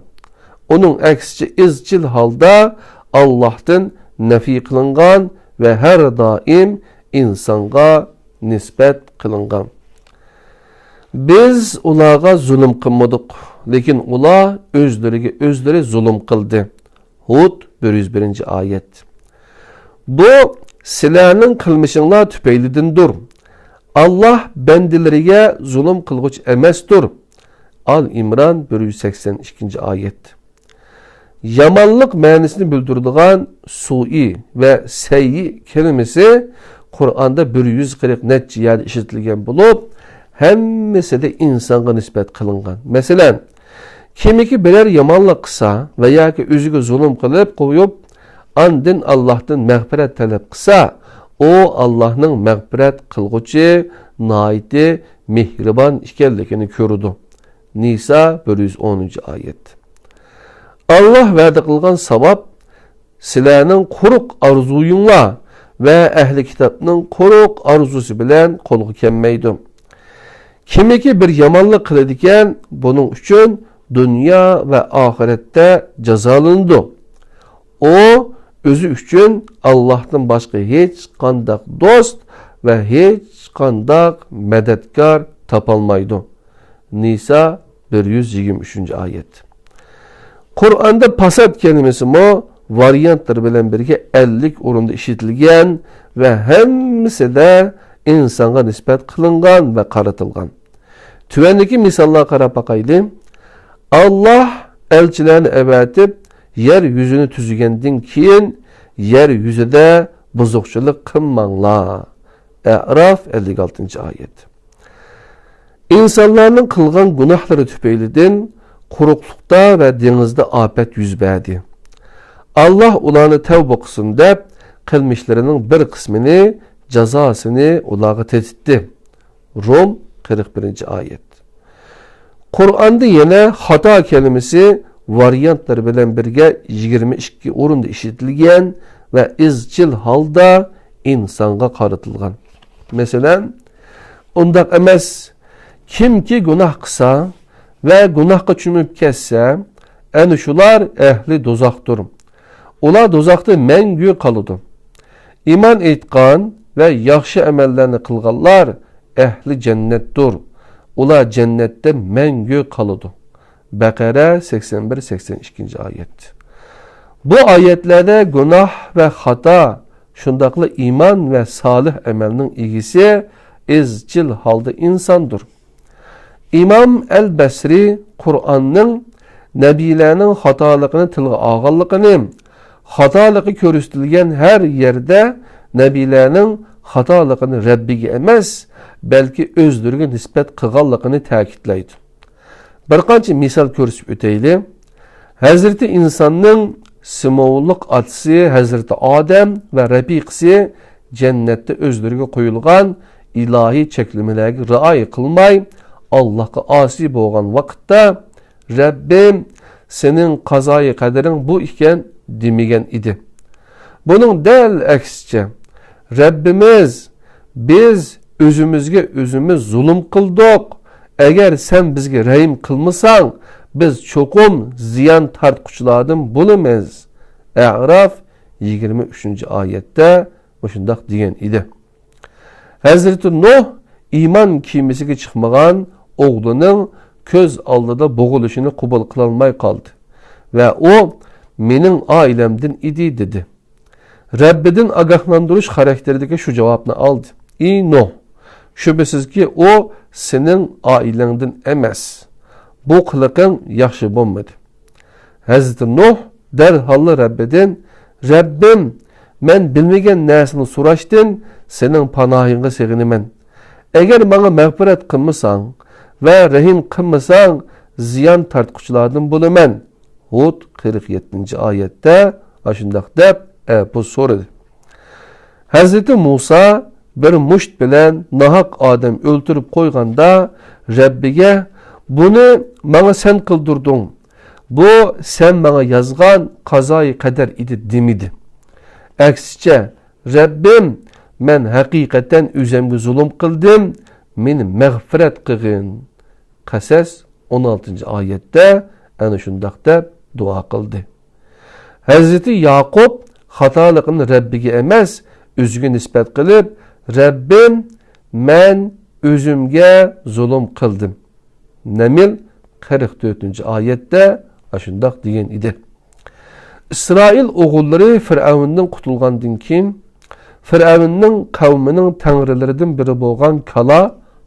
ئۇنىڭ ئەكسىچە ئىزچىل ھالدا ئاللاھتىن نەفى قىلىنغان ۋە ھەر دائىم ئىنسانغا نىسبەت قىلىنغان. بىز ئۇلارغا زۇلۇم قىلمىدۇق، لېكىن ئۇلار ئۆزلىرىگە ئۆزلىرى زۇلۇم قىلدى. ھۇد، بىر يۈز بىرىنچى ئايەت. بۇ سىلەرنىڭ قىلمىشىڭلار تۈپەيلىدىندۇر. ئاللاھ بەندىلىرىگە زۇلۇم قىلغۇچى ئەمەستۇر. ئال ئىمران، بىر يۈز سەكسەن ئىككىنچى ئايەت. يامانلىق مەنىسىنى بىلدۈرىدىغان سۇئى ۋە سەييى كەلىمىسى قۇرئاندا بىر يۈز قىرىق نەچچە يەردە ئىشلىتىلگەن بولۇپ، ھەممىسىدە ئىنسانغا نىسبەت قىلىنغان. مەسىلەن، كىمكى بىرەر يامانلىق قىلسا ۋە ياكى ئۆزىگە زۇلۇم قىلىپ قويۇپ، ئاندىن ئاللاھتىن مەغپىرەت تەلەپ قىلسا، ئۇ ئاللاھنىڭ مەغپىرەت قىلغۇچى، ناھايىتى مېھرىبان ئىكەنلىكىنى كۆرىدۇ. نىسا، بىر يۈز ئونىنچى ئايەت. ئاللاھ ۋەدە قىلغان ساۋاب سىلەرنىڭ قۇرۇق ئارزۇيۇڭلار ۋە ئەھلى كىتابنىڭ قۇرۇق ئارزۇسى بىلەن قولغا كەلمەيدۇ. كىمكى بىر يامانلىق قىلىدىكەن، بۇنىڭ ئۈچۈن دۇنيا ۋە ئاخىرەتتە جازالىنىدۇ. ئۇ ئۆزى ئۈچۈن ئاللاھتىن باشقا ھېچقانداق دوست ۋە ھېچقانداق مەدەتكار تاپالمايدۇ. نىسا بىر يۈز يىگىرمە ئۈچىنچى ئايەت. قۇرئاندا پاسات كەلىمىسىمۇ ۋارىيانتلىرى بىلەن بىرگە ئەللىك ئورۇندا ئىشلىتىلگەن ۋە ھەممىسىدە ئىنسانغا نىسبەت قىلىنغان ۋە قارىتىلغان. تۆۋەندىكى مىساللارغا قاراپ باقايلى. ئاللاھ ئەلچىلەرنى ئەۋەتىپ، يەر يۈزىنى تۈزىگەندىن كېيىن، يەر يۈزىدە بۇزۇقچىلىق قىلماڭلار. ئەراف، ئەللىك ئالتىنچى ئايەت. ئىنسانلارنىڭ قىلغان گۇناھلىرى تۈپەيلىدىن قۇرۇقلۇقتا ۋە دېڭىزدا ئاپەت يۈز بەردى. ئاللاھ ئۇلارنى تەۋبە قىلسۇن دەپ، قىلمىشلىرىنىڭ بىر قىسمىنى، جازاسىنى ئۇلارغا تېتىتتى. رۇم، قىرىق بىرىنچى ئايەت. قۇرئاندا يەنە خاتا كەلىمىسى ۋارىيانتلىرى بىلەن بىرگە يىگىرمە ئىككى ئورۇندا ئىشلىتىلگەن ۋە ئىزچىل ھالدا ئىنسانغا قارىتىلغان. مەسىلەن، ئۇنداق ئەمەس، كىمكى گۇناھ قىلسا ۋە گۇناھقا چۆمۈپ كەتسە، ئەنە شۇلار ئەھلى دوزاختۇر. ئۇلار دوزاختا مەڭگۈ قالىدۇ. ئىمان ئېيتقان ۋە ياخشى ئەمەللەرنى قىلغانلار ئەھلى جەننەتتۇر. ئۇلار جەننەتتە مەڭگۈ قالىدۇ. بەقەرە، سەكسەن بىر، سەكسەن ئىككىنچى ئايەت. بۇ ئايەتلەردە گۇناھ ۋە خاتا، شۇنداقلا ئىمان ۋە سالىھ ئەمەلنىڭ ئىگىسى ئىزچىل ھالدا ئىنساندۇر. ئىمام ئەل بەسرى قۇرئاننىڭ نەبىلەرنىڭ خاتالىقىنى تىلغا ئالغانلىقىنى، خاتالىقى كۆرسىتىلگەن ھەر يەردە نەبىلەرنىڭ خاتالىقىنى رەببىگە ئەمەس، بەلكى ئۆزلىرىگە نىسبەت قىلغانلىقىنى تەكىتلەيدۇ. بىر قانچە مىسال كۆرسىتىپ ئۆتەيلى. ھەزرىتى ئىنساننىڭ سىمۋوللۇق ئاتىسى ھەزرىتى ئادەم ۋە رەپىقىسى جەننەتتە ئۆزلىرىگە قويۇلغان ئىلاھىي چەكلىمىلەرگە رىئايە قىلماي، ئاللاھقا ئاسىي بولغان ۋاقىتتا، «رەببىم، سېنىڭ قازايى قەدىرىڭ بۇ ئىكەن» دېمىگەن ئىدى. بۇنىڭ دەل ئەكسىچە، «رەببىمىز، بىز ئۆزىمىزگە ئۆزىمىز زۇلۇم قىلدۇق. ئەگەر سەن بىزگە رەھىم قىلمىساڭ، بىز چوقۇم زىيان تارتقۇچىلاردىن بولىمىز.» ئەراف يىگىرمە ئۈچىنچى ئايەتتە مۇشۇنداق دېگەن ئىدى. ھەزرىتى نۇھ ئىمان كېمىسىگە چىقمىغان ئوغلىنىڭ كۆز ئالدىدا بوغۇلۇشىنى قوبۇل قىلالماي قالدى ۋە ئۇ «مېنىڭ ئائىلەمدىن ئىدى» دېدى. رەببىدىن ئاگاھلاندۇرۇش خاراكتېرىدىكى شۇ جاۋابنى ئالدى: «ئى نۇھ، شۈبھىسىزكى، ئۇ سېنىڭ ئائىلەڭدىن ئەمەس. بۇ قىلىقىڭ ياخشى بولمىدى.» ھەزرىتى نۇھ دەرھاللا رەببىدىن: «رەببىم، مەن بىلمىگەن نەرسىنى سوراشتىن سېنىڭ پاناھىڭغا سېغىنىمەن. ئەگەر ماڭا مەغپىرەت قىلمىساڭ ۋە رەھىم قىلمىساڭ، زىيان تارتقۇچىلاردىن بولىمەن.» ھۇد قىرىق يەتتىنچى ئايەتتە ئاشۇنداق دەپ ئەپۇ سورىدى. ھەزرىتى مۇسا بىر مۇشت بىلەن ناھەق ئادەم ئۆلتۈرۈپ قويغاندا، رەببىگە: «بۇنى ماڭا سەن قىلدۇردۇڭ، بۇ سەن ماڭا يازغان قازايى قەدەر ئىدى» دېمىدى. ئەكسىچە: «رەببىم، مەن ھەقىقەتەن ئۆزەمگە زۇلۇم قىلدىم، مېنى مەغپىرەت قىلغىن.» قەسەس ئون ئالتىنچى ئايەتتە ئەنە شۇنداق دەپ دۇئا قىلدى. ھەزرىتى ياقۇپ خاتالىقىنى رەببىگە ئەمەس، ئۆزىگە نىسبەت قىلىپ: «رەببىم، مەن ئۆزۈمگە زۇلۇم قىلدىم.» نەمل قىرىق تۆتىنچى ئايەتتە ئاشۇنداق دېگەن ئىدى. ئىسرائىل ئوغۇللىرى فىرئەۋندىن قۇتۇلغاندىن كېيىن، فىرئەۋننىڭ قەۋمىنىڭ تەڭرىلىرىدىن بىرى بولغان كالا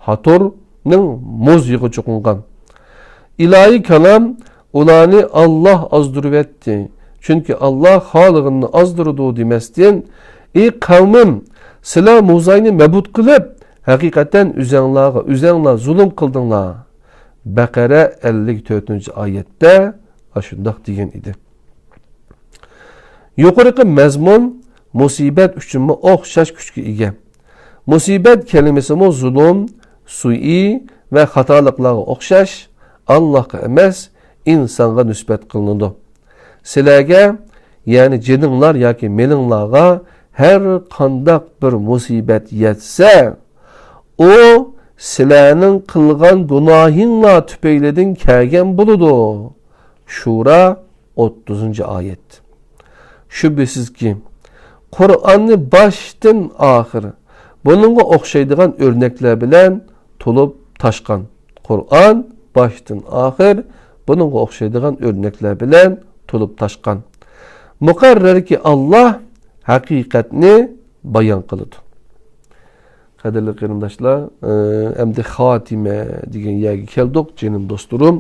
ھاتورنىڭ مۇز يېغى چوقۇنغان. ئىلاھىي كالام ئۇلارنى «ئاللاھ ئازدۇرۇۋەتتى، چۈنكى ئاللاھ خالىغىنىنى ئازدۇرىدۇ» دېمەستىن، «ئى قەۋمىم، سىلەر موزاينى مەبۇد قىلىپ، ھەقىقەتەن ئۆزەڭلارغا ئۆزەڭلار زۇلۇم قىلدىڭلار.» بەقەرە ئەللىك تۆتىنچى ئايەتتە ئاشۇنداق دېگەن ئىدى. يۇقىرىقى مەزمۇن مۇسىبەت ئۈچۈنمۇ ئوخشاش كۈچكە ئىگە. مۇسىبەت كەلىمىسىمۇ زۇلۇم، سۇيى ۋە خاتالىقلارغا ئوخشاش، ئاللاھقا ئەمەس، ئىنسانغا نىسبەت قىلىنىدۇ. سىلەرگە، يەنى جېنىڭلار ياكى مېلىڭلارغا ھەر قانداق بىر مۇسىبەت يەتسە، ئۇ سىلەرنىڭ قىلغان گۇناھىڭلار تۈپەيلىدىن كەلگەن بولىدۇ. شۇرا، ئوتتۇزىنچى ئايەت. شۈبھىسىزكى، قۇرئاننى باشتىن ئاخىر بۇنىڭغا ئوخشايدىغان ئۆرنەكلەر بىلەن تولۇپ تاشقان. قۇرئان باشتىن ئاخىر بۇنىڭغا ئوخشايدىغان ئۆرنەكلەر بىلەن تولۇپ تاشقان. مۇقەررەركى، ئاللاھ ھەقىقەتنى بايان قىلىدۇ. قەدىرلىك قېرىنداشلار، ئە، ئەمدى خاتىمە دېگەن يەرگە كەلدۇق، جېنىم دوستلىرىم.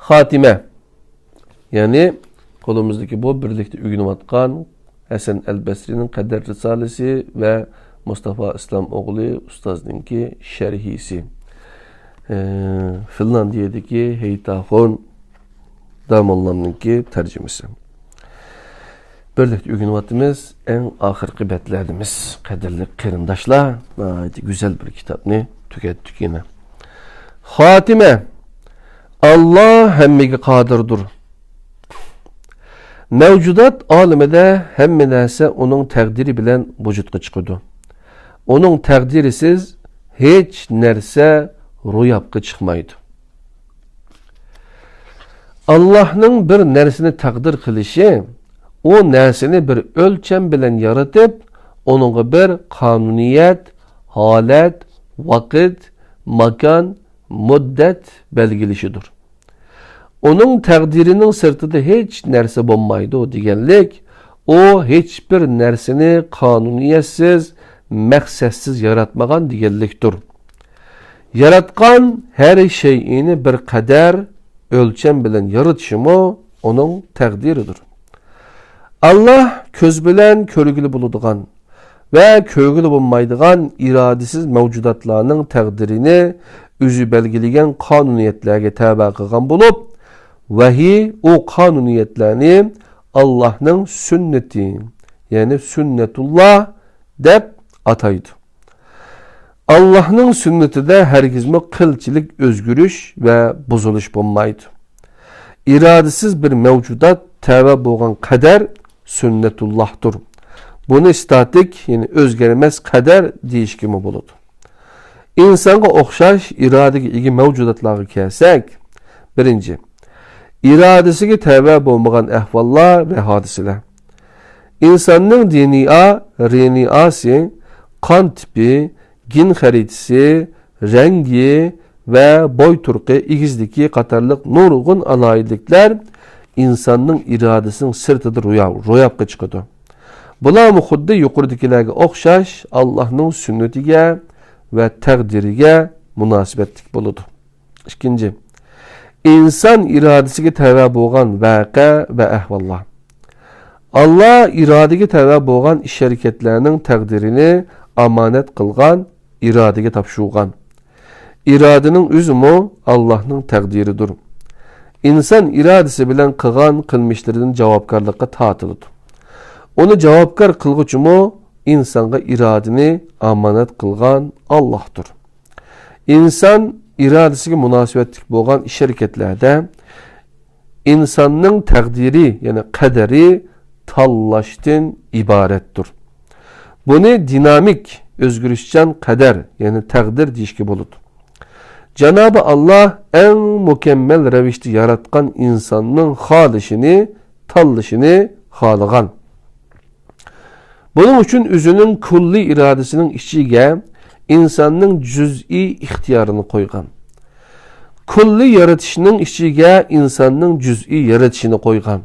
خاتىمە، يەنى قولىمىزدىكى بۇ بىرلىكتە ئۆگىنىۋاتقان ھەسەن ئەل بەسرىنىڭ قەدەر رىسالىسى ۋە مۇستافا ئىسلام ئوغلى ئۇستازنىڭكى شەرھىسى. ئە، فىنلاندىيەدىكى ھېيتاخون داموللامنىڭكى تەرجىمىسى. بىرلىكتە ئۆگىنىۋاتىمىز، ئەڭ ئاخىرقى بەتلەردىمىز. قەدىرلىك قېرىنداشلار، ناھايىتى گۈزەل بىر كىتابنى تۈگەتتۇق يەنە. خاتىمە. ئاللاھ ھەممىگە قادىردۇر. مەۋجۇدات ئالىمىدە ھەممە نەرسە ئۇنىڭ تەقدىرى بىلەن ۋۇجۇدقا چىقىدۇ. ئۇنىڭ تەقدىرىسىز ھېچ نەرسە روياپقا چىقمايدۇ. ئاللاھنىڭ بىر نەرسىنى تەقدىر قىلىشى، ئۇ نەرسىنى بىر ئۆلچەم بىلەن يارىتىپ، ئۇنىڭغا بىر قانۇنىيەت، ھالەت، ۋاقىت، ماكان، مۇددەت بەلگىلىشىدۇر. ئۇنىڭ تەقدىرىنىڭ سىرتىدا ھېچ نەرسە بولمايدۇ دېگەنلىك، ئۇ ھېچبىر نەرسىنى قانۇنىيەتسىز، مەقسەتسىز ياراتمىغان دېگەنلىكتۇر. ياراتقان ھەر شەيئىنى بىر قەدەر، ئۆلچەم بىلەن يارىتىشىمۇ ئۇنىڭ تەقدىرىدۇر. ئاللاھ كۆز بىلەن كۆرگىلى بولىدىغان ۋە كۆرگىلى بولمايدىغان ئىرادىسىز مەۋجۇداتلارنىڭ تەقدىرىنى ئۆزى بەلگىلىگەن قانۇنىيەتلەرگە تەۋە قىلغان بولۇپ، ۋەھىي ئۇ قانۇنىيەتلەرنى ئاللاھنىڭ سۈننىتى، يەنى سۈننەتۇللاھ دەپ ئاتايدۇ. ئاللاھنىڭ سۈننىتىدە ھەرگىزمۇ قىلچىلىك ئۆزگىرىش ۋە بۇزۇلۇش بولمايدۇ. ئىرادىسىز بىر مەۋجۇدات تەۋە بولغان قەدەر سۈننەتۇللاھتۇر. بۇنى ستاتىك، يەنى ئۆزگەرمەس قەدەر دېيىشكىمۇ بولىدۇ. ئىنسانغا ئوخشاش ئىرادىگە ئىگە مەۋجۇداتلارغا كەلسەك، بىرىنچى، ئىرادىسىگە تەۋە بولمىغان ئەھۋاللار ۋە ھادىسىلەر. ئىنساننىڭ دېنىئا، رېنېئاسى، قان تىپى، گېن خەرىتىسى، رەڭگى ۋە بوي تۇرقى، ئېگىزلىكى قاتارلىق نۇرغۇن ئالاھىدىلىكلەر ئىنساننىڭ ئىرادىسىنىڭ سىرتىدا رويا-، روياپقا چىقىدۇ. بۇلارمۇ خۇددى يۇقىرىدىكىلەرگە ئوخشاش ئاللاھنىڭ سۈننىتىگە ۋە تەقدىرىگە مۇناسىۋەتلىك بولىدۇ. ئىككىنچى، ئىنسان ئىرادىسىگە تەۋە بولغان ۋەقە ۋە ئەھۋاللار. ئاللا ئىرادىگە تەۋە بولغان ئىش-ھەرىكەتلەرنىڭ تەقدىرىنى ئامانەت قىلغان، ئىرادىگە تاپشۇرغان. ئىرادىنىڭ ئۆزىمۇ ئاللانىڭ تەقدىرىدۇر. ئىنسان ئىرادىسى بىلەن قىلغان قىلمىشلىرىدىن جاۋابكارلىققا تارتىلىدۇ. ئۇنى جاۋابكار قىلغۇچىمۇ ئىنسانغا ئىرادىنى ئامانەت قىلغان ئاللاھتۇر. ئىنسان ئىرادىسىگە مۇناسىۋەتلىك بولغان ئىش-ھەرىكەتلەردە ئىنساننىڭ تەقدىرى، يەنى قەدىرى تاللاشتىن ئىبارەتتۇر. بۇنى دىنامىك، ئۆزگىرىشچان قەدەر، يەنى تەقدىر دېيىشكە بولىدۇ. جانابى ئاللا ئەڭ مۇكەممەل رەۋىشتە ياراتقان ئىنساننىڭ خالىشىنى، تاللىشىنى خالىغان. بۇنىڭ ئۈچۈن ئۆزىنىڭ كۈللىي ئىرادىسىنىڭ ئىچىگە ئىنساننىڭ جۈزئىي ئىختىيارىنى قويغان. كۈللىي يارىتىشنىڭ ئىچىگە ئىنساننىڭ جۈزئىي يارىتىشىنى قويغان.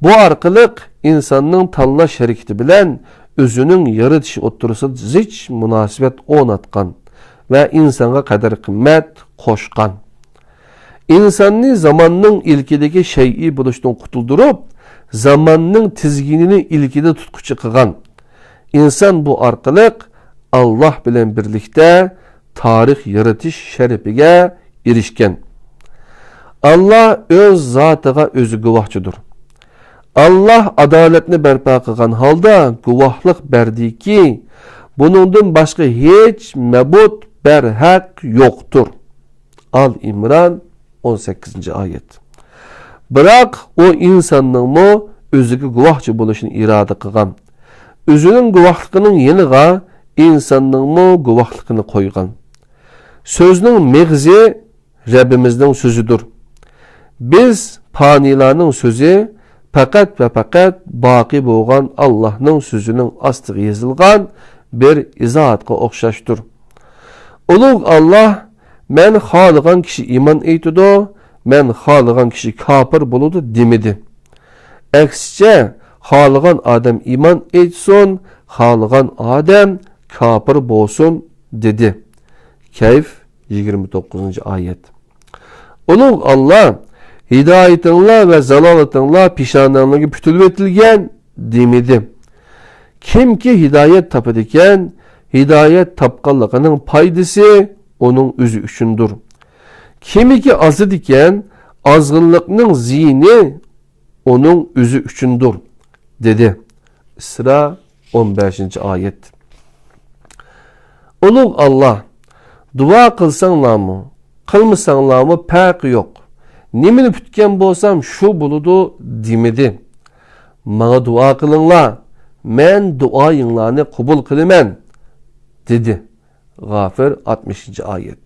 بۇ ئارقىلىق ئىنساننىڭ تاللاش ھەرىكىتى بىلەن ئۆزىنىڭ يارىتىشى ئوتتۇرىسىدا زىچ مۇناسىۋەت ئورناتقان ۋە ئىنسانغا قەدىر-قىممەت قوشقان. ئىنساننى زاماننىڭ ئىلكىدىكى شەيئى بولۇشتىن قۇتۇلدۇرۇپ، زاماننىڭ تىزگىنىنى ئىلكىدە تۇتقۇچى قىلغان. ئىنسان بۇ ئارقىلىق ئاللا بىلەن بىرلىكتە تارىخ يارىتىش شەرىپىگە ئېرىشكەن. ئاللا ئۆز زاتىغا ئۆزى گۇۋاھچىدۇر. ئاللا ئادالەتنى بەرپا قىلغان ھالدا گۇۋاھلىق بەردىكى، بۇنىڭدىن باشقا ھېچ مەبۇد بەرھەق يوقتۇر. ئال ئىمران، ئون سەككىزىنچى ئايەت. بىراق ئۇ ئىنساننىڭمۇ ئۆزىگە گۇۋاھچى بولۇشنى ئىرادە قىلغان. ئۆزىنىڭ گۇۋاھلىقىنىڭ يېنىغا ئىنساننىڭمۇ گۇۋاھلىقىنى قويغان. سۆزنىڭ مېغىزى رەببىمىزنىڭ سۆزىدۇر. بىز پانىيلارنىڭ سۆزى پەقەت ۋە پەقەت باقىي بولغان ئاللاھنىڭ سۆزىنىڭ ئاستىغا يېزىلغان بىر ئىزاھاتقا ئوخشاشتۇر. ئۇلۇغ ئاللاھ، مەن خالىغان كىشى ئىمان ئېيتىدۇ، مەن خالىغان كىشى كاپىر بولىدۇ دېمىدى. ئەكسىچە، خالىغان ئادەم ئىمان ئېيتسۇن، خالىغان ئادەم كاپىر بولسۇن دېدى. كەھف، يىگىرمە توققۇزىنچى ئايەت. ئۇلۇغ ئاللاھ، ھىدايىتىڭلار ۋە زالالىتىڭلار پېشانەڭلارگە پۈتۈلۈۋېتىلگەن دېمىدى. كىمكى ھىدايەت تاپىدىكەن، ھىدايەت تاپقانلىقىنىڭ پايدىسى ئۇنىڭ ئۆزى ئۈچۈندۇر. كىمكى ئازىدىكەن، ئازغىنلىقنىڭ زىيىنى ئۇنىڭ ئۆزى ئۈچۈندۇر، دېدى. ئىسرا، ئون بەشىنچى ئايەت. ئۇلۇغ ئاللاھ، دۇئا قىلساڭلارمۇ، قىلمىساڭلارمۇ پەرقى يوق. نېمىنى پۈتكەن بولسام، شۇ بولىدۇ دېمىدى. ماڭا دۇئا قىلىڭلار، مەن دۇئايىڭلارنى قوبۇل قىلىمەن، دېدى. غافىر، ئاتمىشىنچى ئايەت.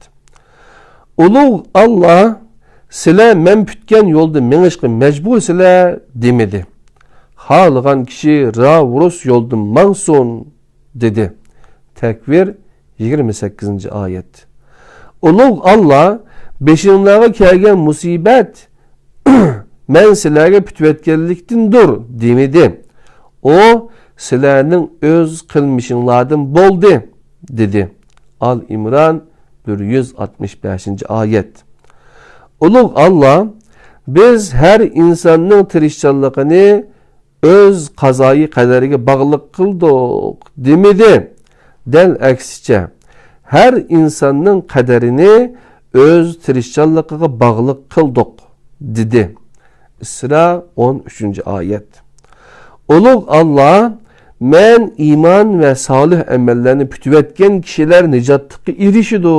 ئۇلۇغ ئاللاھ، سىلەر مەن پۈتكەن يولدا مېڭىشقا مەجبۇرسىلەر دېمىدى. خالىغان كىشى راۋۇرۇس يولدا ماڭسۇن، دېدى. تەكۋىر، يىگىرمە سەككىزىنچى ئايەت. ئۇلۇغ ئاللاھ، بېشىڭلارغا كەلگەن مۇسىبەت مەن سىلەرگە پۈتۈۋەتكەنلىكتىندۇر دېمىدى. ئۇ سىلەرنىڭ ئۆز قىلمىشىڭلاردىن بولدى، دېدى. ئال ئىمران، بىر يۈز ئاتمىش بەشىنچى ئايەت. ئۇلۇغ ئاللاھ، بىز ھەر ئىنساننىڭ تىرىشچانلىقىنى ئۆز قازايى قەدەرىگە باغلىق قىلدۇق دېمىدى. دەل ئەكسىچە، ھەر ئىنساننىڭ قەدىرىنى ئۆز تىرىشچانلىقىغا باغلىق قىلدۇق، دېدى. ئىسرا، ئون ئۈچىنچى ئايەت. ئۇلۇغ ئاللاھ، مەن ئىمان ۋە سالىھ ئەمەللەرنى پۈتۈۋەتكەن كىشىلەر نىجاتلىققا ئېرىشىدۇ،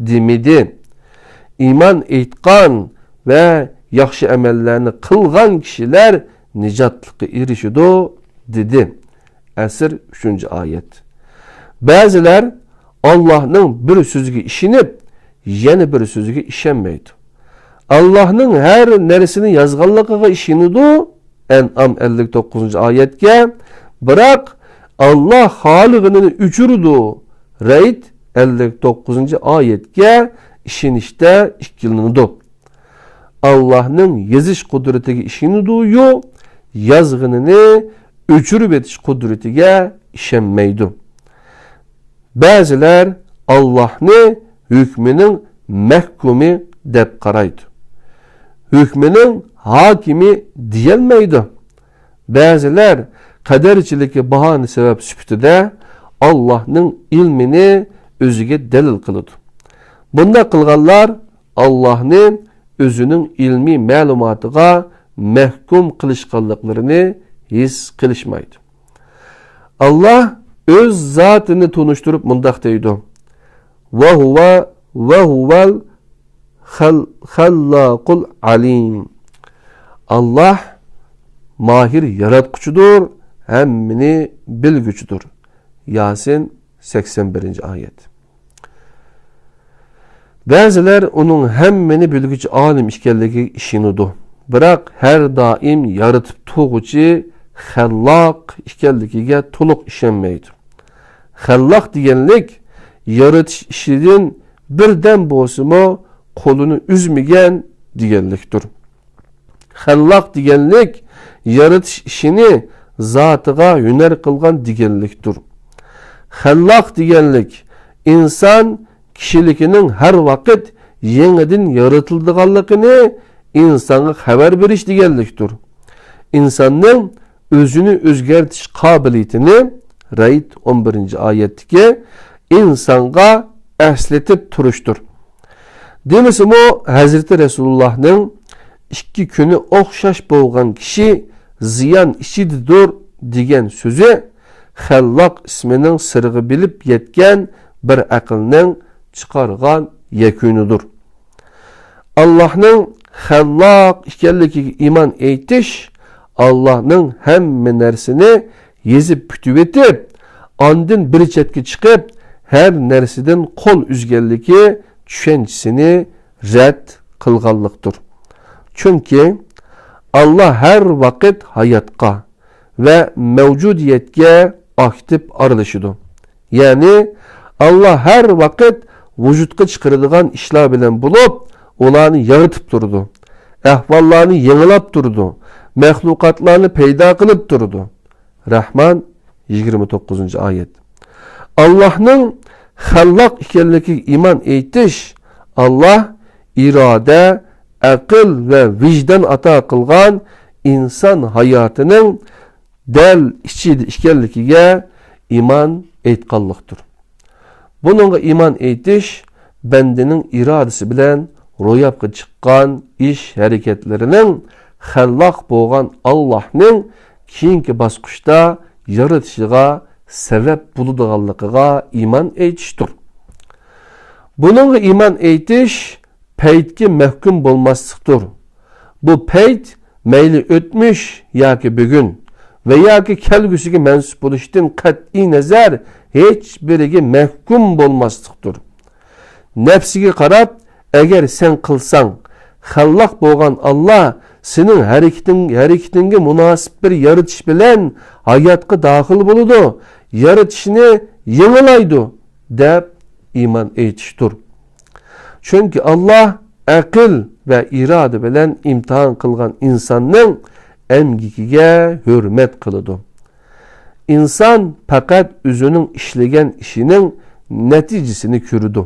دېمىدى. ئىمان ئېيتقان ۋە ياخشى ئەمەللەرنى قىلغان كىشىلەر نىجاتلىققا ئېرىشىدۇ، دېدى. ئەسىر، ئۈچىنچى ئايەت. بەزىلەر ئاللاھنىڭ بىر سۆزىگە ئىشىنىپ، يەنە بىر سۆزىگە ئىشەنمەيدۇ. ئاللاھنىڭ ھەر نەرسىنى يازغانلىقىغا ئىشىنىدۇ، ئەنئام ئەللىك توققۇزىنچى ئايەتكە، بىراق ئاللاھ خالىغىنىنى ئۆچۈرىدۇ، رەئد ئەللىك توققۇزىنچى ئايەتكە ئىشىنىشتە ئىككىلىنىدۇ. ئاللاھنىڭ يېزىش قۇدرىتىگە ئىشىنىدۇ-يۇ، يازغىنىنى ئۆچۈرۈۋېتىش قۇدرىتىگە ئىشەنمەيدۇ. بەزىلەر ئاللاھنى ھۆكمىنىڭ مەھكۇمى دەپ قارايدۇ. ھۆكمىنىڭ ھاكىمى دېيەلمەيدۇ. بەزىلەر قەدەرچىلىككە باھانە سەۋەب سۈپىتىدە ئاللاھنىڭ ئىلمىنى ئۆزىگە دەلىل قىلىدۇ. بۇنداق قىلغانلار ئاللاھنى ئۆزىنىڭ ئىلمىي مەلۇماتىغا مەھكۇم قىلىشقانلىقلىرىنى ھېس قىلىشمايدۇ. ئاللاھ ئۆز زاتىنى تونۇشتۇرۇپ مۇنداق دەيدۇ: «ۋە ھۇۋە، ۋە ھۇۋەل خەل-، خەللاقۇل ئەلىم.» ئاللاھ ماھىر ياراتقۇچىدۇر، ھەممىنى بىلگۈچىدۇر. ياسىن، سەكسەن بىرىنچى ئايەت. بەزىلەر ئۇنىڭ ھەممىنى بىلگۈچى ئالىم ئىكەنلىكىگە ئىشىنىدۇ، بىراق ھەر دائىم يارىتىپ تۇرغۇچى خەللاق ئىكەنلىكىگە تولۇق ئىشەنمەيدۇ. خەللاق دېگەنلىك يارىتىش ئىشىدىن بىردەم بولسىمۇ قولىنى ئۈزمىگەن دېگەنلىكتۇر. خەللاق دېگەنلىك يارىتىش ئىشىنى زاتىغا ھۈنەر قىلغان دېگەنلىكتۇر. خەللاق دېگەنلىك ئىنسان كىشىلىكىنىڭ ھەر ۋاقىت يېڭىدىن يارىتىلىدىغانلىقىنى ئىنسانغا خەۋەر بېرىش دېگەنلىكتۇر. ئىنساننىڭ ئۆزىنى ئۆزگەرتىش قابىلىيىتىنى، رەئد ئون بىرىنچى ئايەتتىكى، ئىنسانغا ئەسلىتىپ تۇرۇشتۇر. دېمىسىمۇ، ھەزرىتى رەسۇلۇللاھنىڭ «ئىككى كۈنى ئوخشاش بولغان كىشى زىيان ئىچىدىدۇر» دېگەن سۆزى خەللاق ئىسمىنىڭ سىرىغا بىلىپ يەتكەن بىر ئەقىلنىڭ چىقارغان يەكۈنىدۇر. ئاللاھنىڭ خەللاق ئىكەنلىكىگە ئىمان ئېيتىش، ئاللاھنىڭ ھەممە نەرسىنى يېزىپ پۈتۈۋېتىپ، ئاندىن بىر چەتكە چىقىپ، ھەر نەرسىدىن قول ئۈزگەنلىكى چۈشەنچىسىنى رەت قىلغانلىقتۇر. چۈنكى ئاللاھ ھەر ۋاقىت ھاياتقا ۋە مەۋجۇدىيەتكە ئاكتىپ ئارىلىشىدۇ. يەنى، ئاللاھ ھەر ۋاقىت ۋۇجۇدقا چىقىرىدىغان ئىشلار بىلەن بولۇپ، ئۇلارنى يارىتىپ تۇرىدۇ. ئەھۋاللارنى يېڭىلاپ تۇرىدۇ. مەخلۇقاتلارنى پەيدا قىلىپ تۇرىدۇ. رەھمان، يىگىرمە توققۇزىنچى ئايەت. ئاللاھنىڭ خەللاق ئىكەنلىكىگە ئىمان ئېيتىش، ئاللاھ ئىرادە، ئەقىل ۋە ۋىجدان ئاتا قىلغان ئىنسان ھاياتىنىڭ دەل ئىچىدە ئىكەنلىكىگە ئىمان ئېيتقانلىقتۇر. بۇنىڭغا ئىمان ئېيتىش بەندىنىڭ ئىرادىسى بىلەن روياپقا چىققان ئىش ھەرىكەتلىرىنىڭ خەللاق بولغان ئاللاھنىڭ كېيىنكى باسقۇچتا يارىتىشىغا سەۋەب بولىدىغانلىقىغا ئىمان ئېيتىشتۇر. بۇنىڭغا ئىمان ئېيتىش پەيتكە مەھكۇم بولماسلىقتۇر. بۇ پەيت مەيلى ئۆتمۈش ياكى بۈگۈن ۋە ياكى كەلگۈسىگە مەنسۇپ بولۇشتىن قەتئىي نەزەر ھېچ بىرىگە مەھكۇم بولماسلىقتۇر. نەپسىگە قاراپ، ئەگەر سەن قىلساڭ، خەللاق بولغان ئاللاھ سېنىڭ ھەرىكىتىڭ، ھەرىكىتىڭگە مۇناسىپ بىر يارىتىش بىلەن ھاياتقا داخىل بولىدۇ، يارىتىشنى يېڭىلايدۇ، دەپ ئىمان ئېيتىشتۇر. چۈنكى ئاللاھ ئەقىل ۋە ئىرادە بىلەن ئىمتىھان قىلغان ئىنساننىڭ ئەمگىكىگە ھۆرمەت قىلىدۇ. ئىنسان پەقەت ئۆزىنىڭ ئىشلىگەن ئىشىنىڭ نەتىجىسىنى كۆرىدۇ.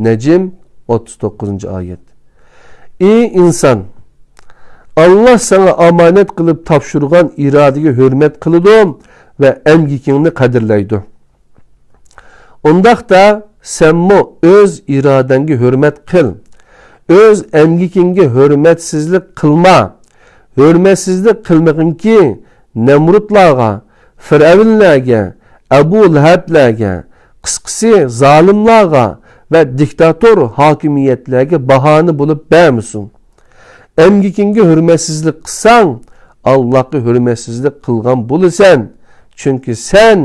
نەجم، ئوتتۇز توققۇزىنچى ئايەت. ئى ئىنسان! ئاللاھ ساڭا ئامانەت قىلىپ تاپشۇرغان ئىرادىگە ھۆرمەت قىلىدۇ ۋە ئەمگىكىڭنى قەدىرلەيدۇ. ئۇنداقتا سەنمۇ ئۆز ئىرادەڭگە ھۆرمەت قىل. ئۆز ئەمگىكىڭگە ھۆرمەتسىزلىك قىلما. ھۆرمەتسىزلىك قىلمىغىنكى، نەمرۇتلارغا، فىرئەۋنلەرگە، ئەبۇ لەھەبلەرگە، قىسقىسى، زالىملارغا ۋە دىكتاتور ھاكىمىيەتلەرگە باھانە بولۇپ بەرمىسۇن. ئەمگىكىڭگە ھۆرمەتسىزلىك قىلساڭ، ئاللاھقا ھۆرمەتسىزلىك قىلغان بولىسەن. چۈنكى سەن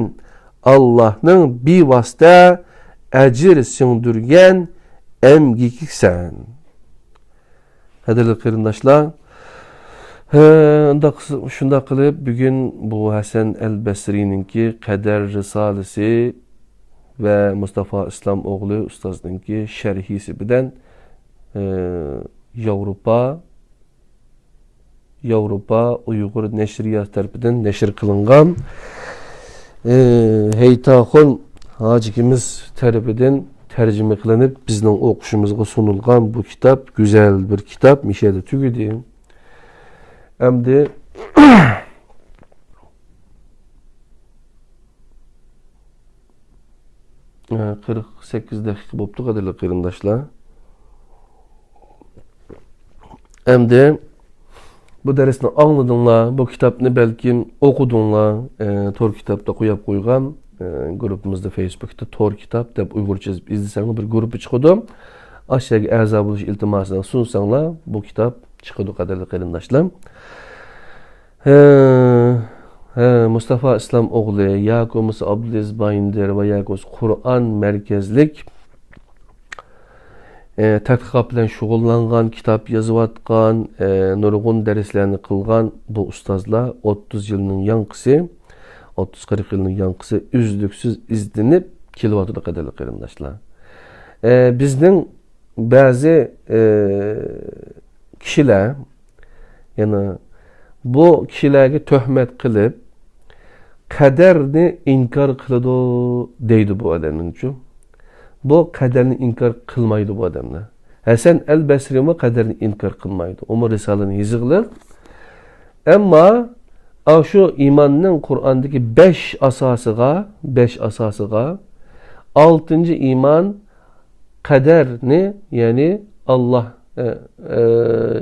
ئاللاھنىڭ بىۋاسىتە ئەجىر سىڭدۈرگەن ئەمگىكىسەن. قەدىرلىك قېرىنداشلار، ھە، ئۇنداق، شۇنداق قىلىپ، بۈگۈن بۇ ھەسەن ئەل بەسرىنىڭكى قەدەر رىسالىسى ۋە مۇستافا ئىسلام ئوغلى ئۇستازنىڭكى شەرھىسى بىلەن، ھە، ياۋروپا، ياۋروپا ئۇيغۇر نەشرىياتى تەرىپىدىن نەشر قىلىنغان، ھە، ھەيتاخۇن ھاجىكىمىز تەرىپىدىن تەرجىمە قىلىنىپ، بىزنىڭ ئوقۇشىمىزغا سۇنۇلغان بۇ كىتاب، گۈزەل بىر كىتاب، مىشەدە تۈگىدى. ئەمدى، قىرىق سەككىز دەقىقە بوپتۇ، قەدىرلىك قېرىنداشلار. ئەمدى بۇ دەرسنى ئاڭلىدىڭلار، بۇ كىتابنى بەلكىم ئوقۇدۇڭلار، ئە، تور كىتابتا قويۇپ قويغان، ئە، گۇرۇپپىمىزدا، فېيسبۇكتا تور كىتاب دەپ ئۇيغۇرچە يېزىپ ئىزدىسەڭلار بىر گۇرۇپپا چىقىدۇ. ئاشۇ يەرگە ئەزا بولۇش ئىلتىماسىنى سۇنساڭلار، بۇ كىتاب چىقىدۇ، قەدىرلىك قېرىنداشلار. ھە، ھە، مۇستافا ئىسلام ئوغلى ياكى بولمىسا ئابدۇلئەزىز بايىندىر ۋە ياكى بولمىسا قۇرئان مەركەزلىك، ئە، تەتقىقات بىلەن شۇغۇللانغان، كىتاب يېزىۋاتقان، ئە، نۇرغۇن دەرسلەرنى قىلغان بۇ ئۇستازلار ئوتتۇز يىلنىڭ ياڭقىسى، ئوتتۇز قىرىق يىلنىڭ ياڭقىسى ئۈزلۈكسىز ئىزدىنىپ كېلىۋاتىدۇ، قەدىرلىك قېرىنداشلار. ئە، بىزنىڭ بەزى، ئە، كىشىلەر، يەنە بۇ كىشىلەرگە تۆھمەت قىلىپ، قەدەرنى ئىنكار قىلىدۇ دەيدۇ بۇ ئادەمنىڭچۇ. بۇ قەدەرنى ئىنكار قىلمايدۇ بۇ ئادەملەر. ھەسەن ئەل بەسرىمۇ قەدەرنى ئىنكار قىلمايدۇ. ئۇمۇ رىسالىنى يېزىقلىق. ئەمما ئاشۇ ئىماننىڭ قۇرئاندىكى بەش ئاساسىغا، بەش ئاساسىغا، ئالتىنچى ئىمان قەدەرنى، يەنى ئاللاھ، ئە، ئە،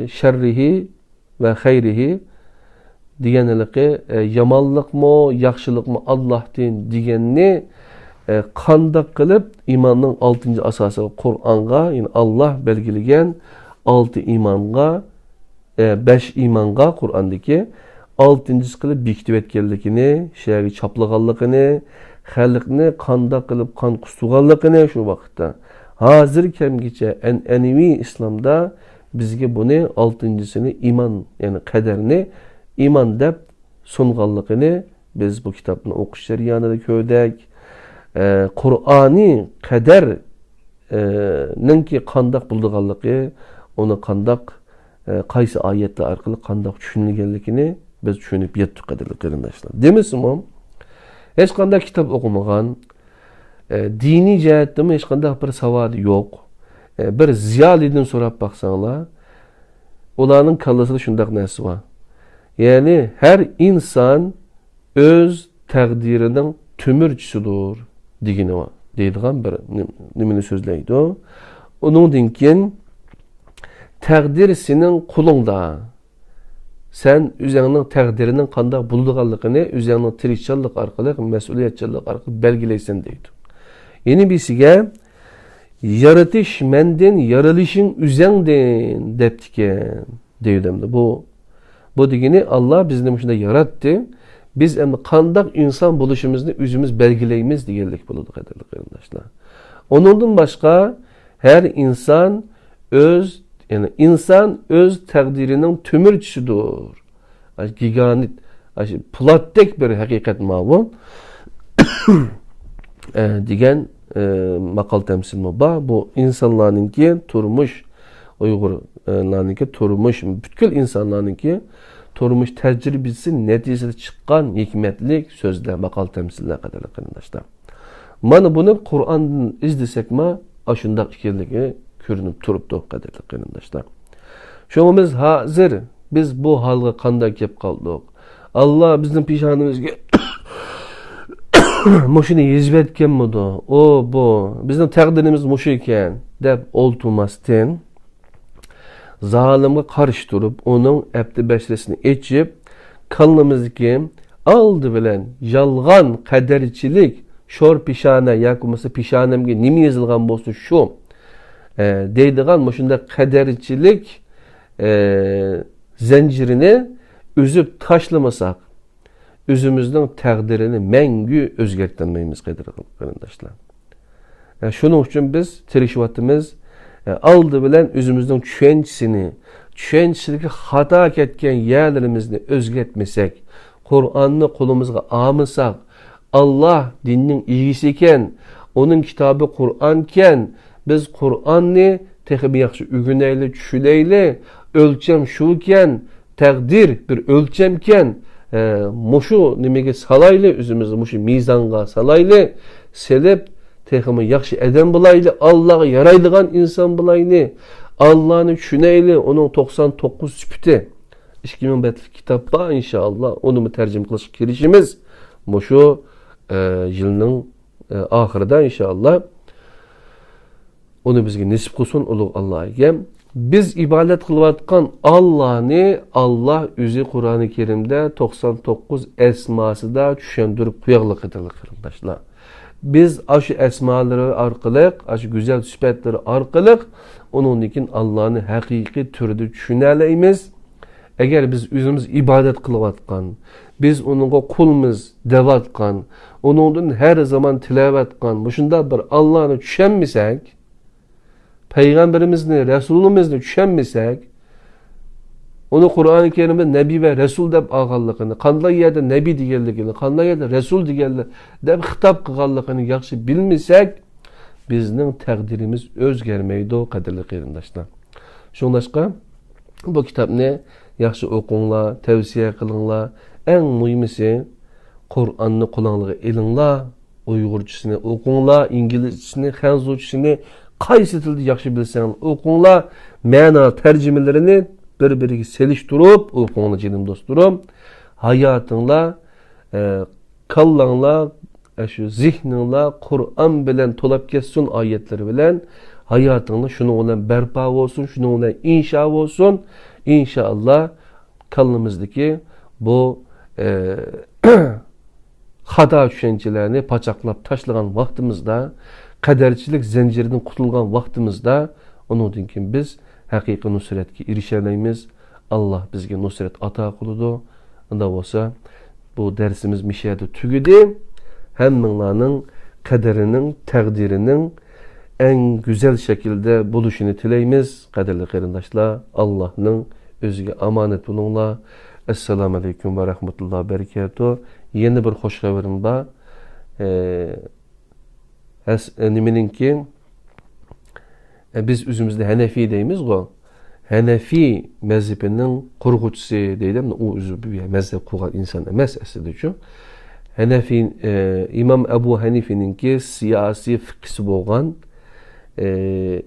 شەررىھى ۋە خەيرىھى دېگەن ھېلىقى، ئە، يامانلىقمۇ، ياخشىلىقمۇ ئاللاھتىن دېگەننى، ئە، قانداق قىلىپ ئىماننىڭ ئالتىنچى ئاساسىغا قۇرئانغا، يەنى ئاللاھ بەلگىلىگەن ئالتە ئىمانغا، ئە، بەش ئىمانغا قۇرئاندىكى ئالتىنچىسى قىلىپ بېكىتىۋەتكەنلىكىنى، شەھەرگە چاپلىغانلىقىنى، خەلقنى قانداق قىلىپ قان قۇسۇغانلىقىنى شۇ ۋاقىتتا. ھازىر كەمگىچە ئەنئەنىۋى ئىسلامدا بىزگە بۇنى ئالتىنچىسىنى ئىمان، يەنى قەدەرنى ئىمان دەپ سۇنغانلىقىنى بىز بۇ كىتابنى ئوقۇش جەريانىدا كۆردۇق. ئە، قۇرئانىي قەدەر، ئە، نىڭكى قانداق بولىدىغانلىقى، ئۇنى قانداق، ئە، قايسى ئايەتلەر ئارقىلىق قانداق چۈشىنىلگەنلىكىنى بىز چۈشىنىپ يەتتۇق، قەدىرلىك قېرىنداشلار. دېمىسىمۇ، ھېچقانداق كىتاب ئوقۇمىغان، ئە، دىنىي جەھەتتىمۇ ھېچقانداق بىر ساۋادى يوق، ئە، بىر زىيالىيدىن سوراپ باقساڭلار، ئۇلارنىڭ كاللىسىدا شۇنداق نەرسە بار. يەنى ھەر ئىنسان ئۆز تەقدىرىنىڭ تۆمۈرچىسىدۇر دېگىنى بار، دەيدىغان بىر نېم-، نېمىنى سۆزلەيدۇ. ئۇنىڭدىن كېيىن، تەقدىر سېنىڭ قولۇڭدا. سەن ئۆزۈڭنىڭ تەقدىرىنىڭ قانداق بولىدىغانلىقىنى ئۆزۈڭنىڭ تىرىشچانلىق ئارقىلىق، مەسئۇلىيەتچانلىق ئارقىلىق بەلگىلەيسەن، دەيدۇ. يەنە بىرسىگە، يارىتىش مەندىن، يارىلىشىڭ ئۆزۈڭدىن، دەپتىكەن، دەيدۇ ئەمدى. بۇ، بۇ دېگىنى، ئاللا بىزنى مۇشۇنداق ياراتتى. بىز ئەمدى قانداق ئىنسان بولۇشىمىزنى ئۆزىمىز بەلگىلەيمىز دېگەنلىك بولىدۇ، قەدىرلىك قېرىنداشلار. ئۇنىڭدىن باشقا، ھەر ئىنسان ئۆز، يەنى ئىنسان ئۆز تەقدىرىنىڭ تۆمۈرچىسىدۇر. ئاشۇ گىگانت، ئاشۇ پولاتتەك بىر ھەقىقەت ماۋۇ. ئە، دېگەن، ئە، ماقال تەمسىلمۇ بار. بۇ ئىنسانلارنىڭكى تۇرمۇش، ئۇيغۇرلارنىڭكى تۇرمۇش، پۈتكۈل ئىنسانلارنىڭكى تۇرمۇش تەجرىبىسى نەتىجىسىدە چىققان ھېكمەتلىك سۆزلەر، ماقال تەمسىللەر، قەدىرلىك قېرىنداشلار. مانا بۇنى قۇرئاندىن ئىزدىسەكمۇ، ئاشۇنداق ئىكەنلىكى كۆرۈنۈپ تۇرۇپتۇ، قەدىرلىك قېرىنداشلار. شۇڭا بىز ھازىر، بىز بۇ ھالغا قانداق كەپ قالدۇق؟ ئاللا بىزنىڭ پېشانىمىزگە مۇشۇنى يېزىۋەتكەنمىدۇ؟ ئۇ، بۇ، بىزنىڭ تەقدىرىمىز مۇشۇ ئىكەن، دەپ ئولتۇرماستىن، زالىمغا قارشى تۇرۇپ، ئۇنىڭ ئەپتى بەشىرىسىنى ئېچىپ، كاللىمىزدىكى ئالدى بىلەن يالغان قەدەرچىلىك، شور پېشانە ياكى بولمىسا پېشانەمگە نېمە يېزىلغان بولسا شۇ، ئە، دەيدىغان مۇشۇنداق قەدەرچىلىك، ئە، زەنجىرىنى ئۈزۈپ تاشلىمىساق، ئۆزىمىزنىڭ تەقدىرىنى مەڭگۈ ئۆزگەرتەلمەيمىز، قەدىرلىك قېرىنداشلار. ئە، شۇنىڭ ئۈچۈن بىز تىرىشىۋاتىمىز. ئە، ئالدى بىلەن ئۆزىمىزنىڭ چۈشەنچىسىنى، چۈشەنچىسىدىكى خاتا كەتكەن يەرلىرىمىزنى ئۆزگەرتمىسەك، قۇرئاننى قولىمىزغا ئالمىساق، ئاللا دىننىڭ ئىگىسى ئىكەن، ئۇنىڭ كىتابى قۇرئانكەن، بىز قۇرئاننى تېخىمۇ ياخشى ئۆگىنەيلى، چۈشىنەيلى، ئۆلچەم شۇكەن، تەقدىر بىر ئۆلچەمكەن، ئە، مۇشۇ نېمىگە سالايلى، ئۆزىمىزنى مۇشۇ مىزانغا سالايلى، سېلىپ، تېخىمۇ ياخشى ئادەم بولايلى، ئاللاغا يارايدىغان ئىنسان بولايلى، ئاللانى چۈشىنەيلى، ئۇنىڭ توقسان توققۇز سۈپىتى. ئىككى مىڭ بەتلىك كىتاب بار، ئىنشائاللا، ئۇنىمۇ تەرجىمە قىلىشقا كىرىشىمىز. مۇشۇ، ئە، يىلنىڭ، ئە، ئاخىرىدا، ئىنشائاللا. ئۇنى بىزگە نېسىپ قىلسۇن ئۇلۇغ ئاللا ئىگەم. بىز ئىبادەت قىلىۋاتقان ئاللانى ئاللا ئۆزى قۇرئانى كەرىمدە توقسان توققۇز ئەسماسىدا چۈشەندۈرۈپ قويغانلىقى، قېرىنداشلار. بىز ئاشۇ ئەسمالىرى ئارقىلىق، ئاشۇ گۈزەل سۈپەتلىرى ئارقىلىق ئۇنىڭدىن كېيىن ئاللانى ھەقىقىي تۈردە چۈشىنەلەيمىز. ئەگەر بىز ئۆزىمىز ئىبادەت قىلىۋاتقان، بىز ئۇنىڭغا قۇلمىز دەۋاتقان، ئۇنىڭدىن ھەر زامان تىلەۋاتقان مۇشۇنداق بىر ئاللانى چۈشەنمىسەك، پەيغەمبىرىمىزنى، رەسۇلىمىزنى چۈشەنمىسەك، ئۇنى قۇرئانى كەرىمدە نەبىي ۋە رەسۇل دەپ ئالغانلىقىنى، قانداق يەردە نەبىي دېگەنلىكىنى، قانداق يەردە رەسۇل دېگەنلىك دەپ خىتاب قىلغانلىقىنى ياخشى بىلمىسەك، بىزنىڭ تەقدىرىمىز ئۆزگەرمەيدۇ، قەدىرلىك قېرىنداشلار. شۇڭلاشقا، بۇ كىتابنى ياخشى ئوقۇڭلار، تەۋسىيە قىلىڭلار. ئەڭ مۇھىمىسى، قۇرئاننى قولۇڭلارغا ئېلىڭلار، ئۇيغۇرچىسىنى ئوقۇڭلار، ئىنگلىزچىسىنى، خەنزۇچىسىنى، قايسى تىلدا ياخشى بىلسەڭلار ئوقۇڭلار، مەنا تەرجىمىلىرىنى بىر-بىرىگە سېلىشتۇرۇپ ئوقۇڭلار، جېنىم دوستلىرىم. ھاياتىڭلار، ئە، كاللاڭلار، ئە، شۇ زېھنىڭلار قۇرئان بىلەن تولاپ كەتسۇن، ئايەتلىرى بىلەن. ھاياتىڭلار شۇنىڭ بىلەن بەرپا بولسۇن، شۇنىڭ بىلەن ئىنشا بولسۇن. ئىنشائاللا، كاللىمىزدىكى بۇ، ئە، خاتا چۈشەنچىلەرنى پاچاقلاپ تاشلىغان ۋاقتىمىزدا، قەدەرچىلىك زەنجىرىدىن قۇتۇلغان ۋاقتىمىزدا، ئۇنىڭدىن كېيىن بىز ھەقىقىي نۇسرەتكە ئېرىشەلەيمىز. ئاللا بىزگە نۇسرەت ئاتا قىلىدۇ. ئۇنداق بولسا، بۇ دەرسىمىز مۇشۇ يەردە تۈگىدى. ھەممىڭلارنىڭ قەدىرىنىڭ، تەقدىرىنىڭ ئەڭ گۈزەل شەكىلدە بولۇشىنى تىلەيمىز. قەدىرلىك قېرىنداشلار، ئاللانىڭ ئۆزىگە ئامانەت بولۇڭلار. ئەسسالامۇ ئەلەيكۇم ۋە رەھمەتۇللاھى ۋە بەرىكاتۇھ. يەنە بىر خوش خەۋىرىم بار. ئە، ھەس-، ئە، نېمىنىڭكى؟ ئە، بىز ئۆزىمىزنى ھەنەفىي دەيمىزغۇ. ھەنەفىي مەزھىپىنىڭ قۇرغۇچىسى دەيدۇ. ئۇ ئۆزى بىر مەزھەپ قۇرغان ئىنسان ئەمەس ئەسلىدىچۇ. ھەنەفىي، ئە، ئىمام ئەبۇ ھەنىفىنىڭكى سىياسىي فىقھىسى بولغان، ئە،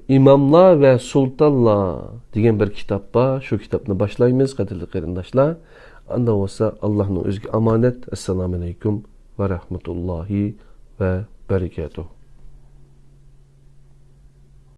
ئىماملار ۋە سۇلتانلار دېگەن بىر كىتاب بار. شۇ كىتابنى باشلايمىز، قەدىرلىك قېرىنداشلار. ئاندا بولسا، ئاللانىڭ ئۆزىگە ئامانەت. ئەسسالامۇ ئەلەيكۇم ۋە رەھمەتۇللاھى ۋە بەرىكاتۇھ.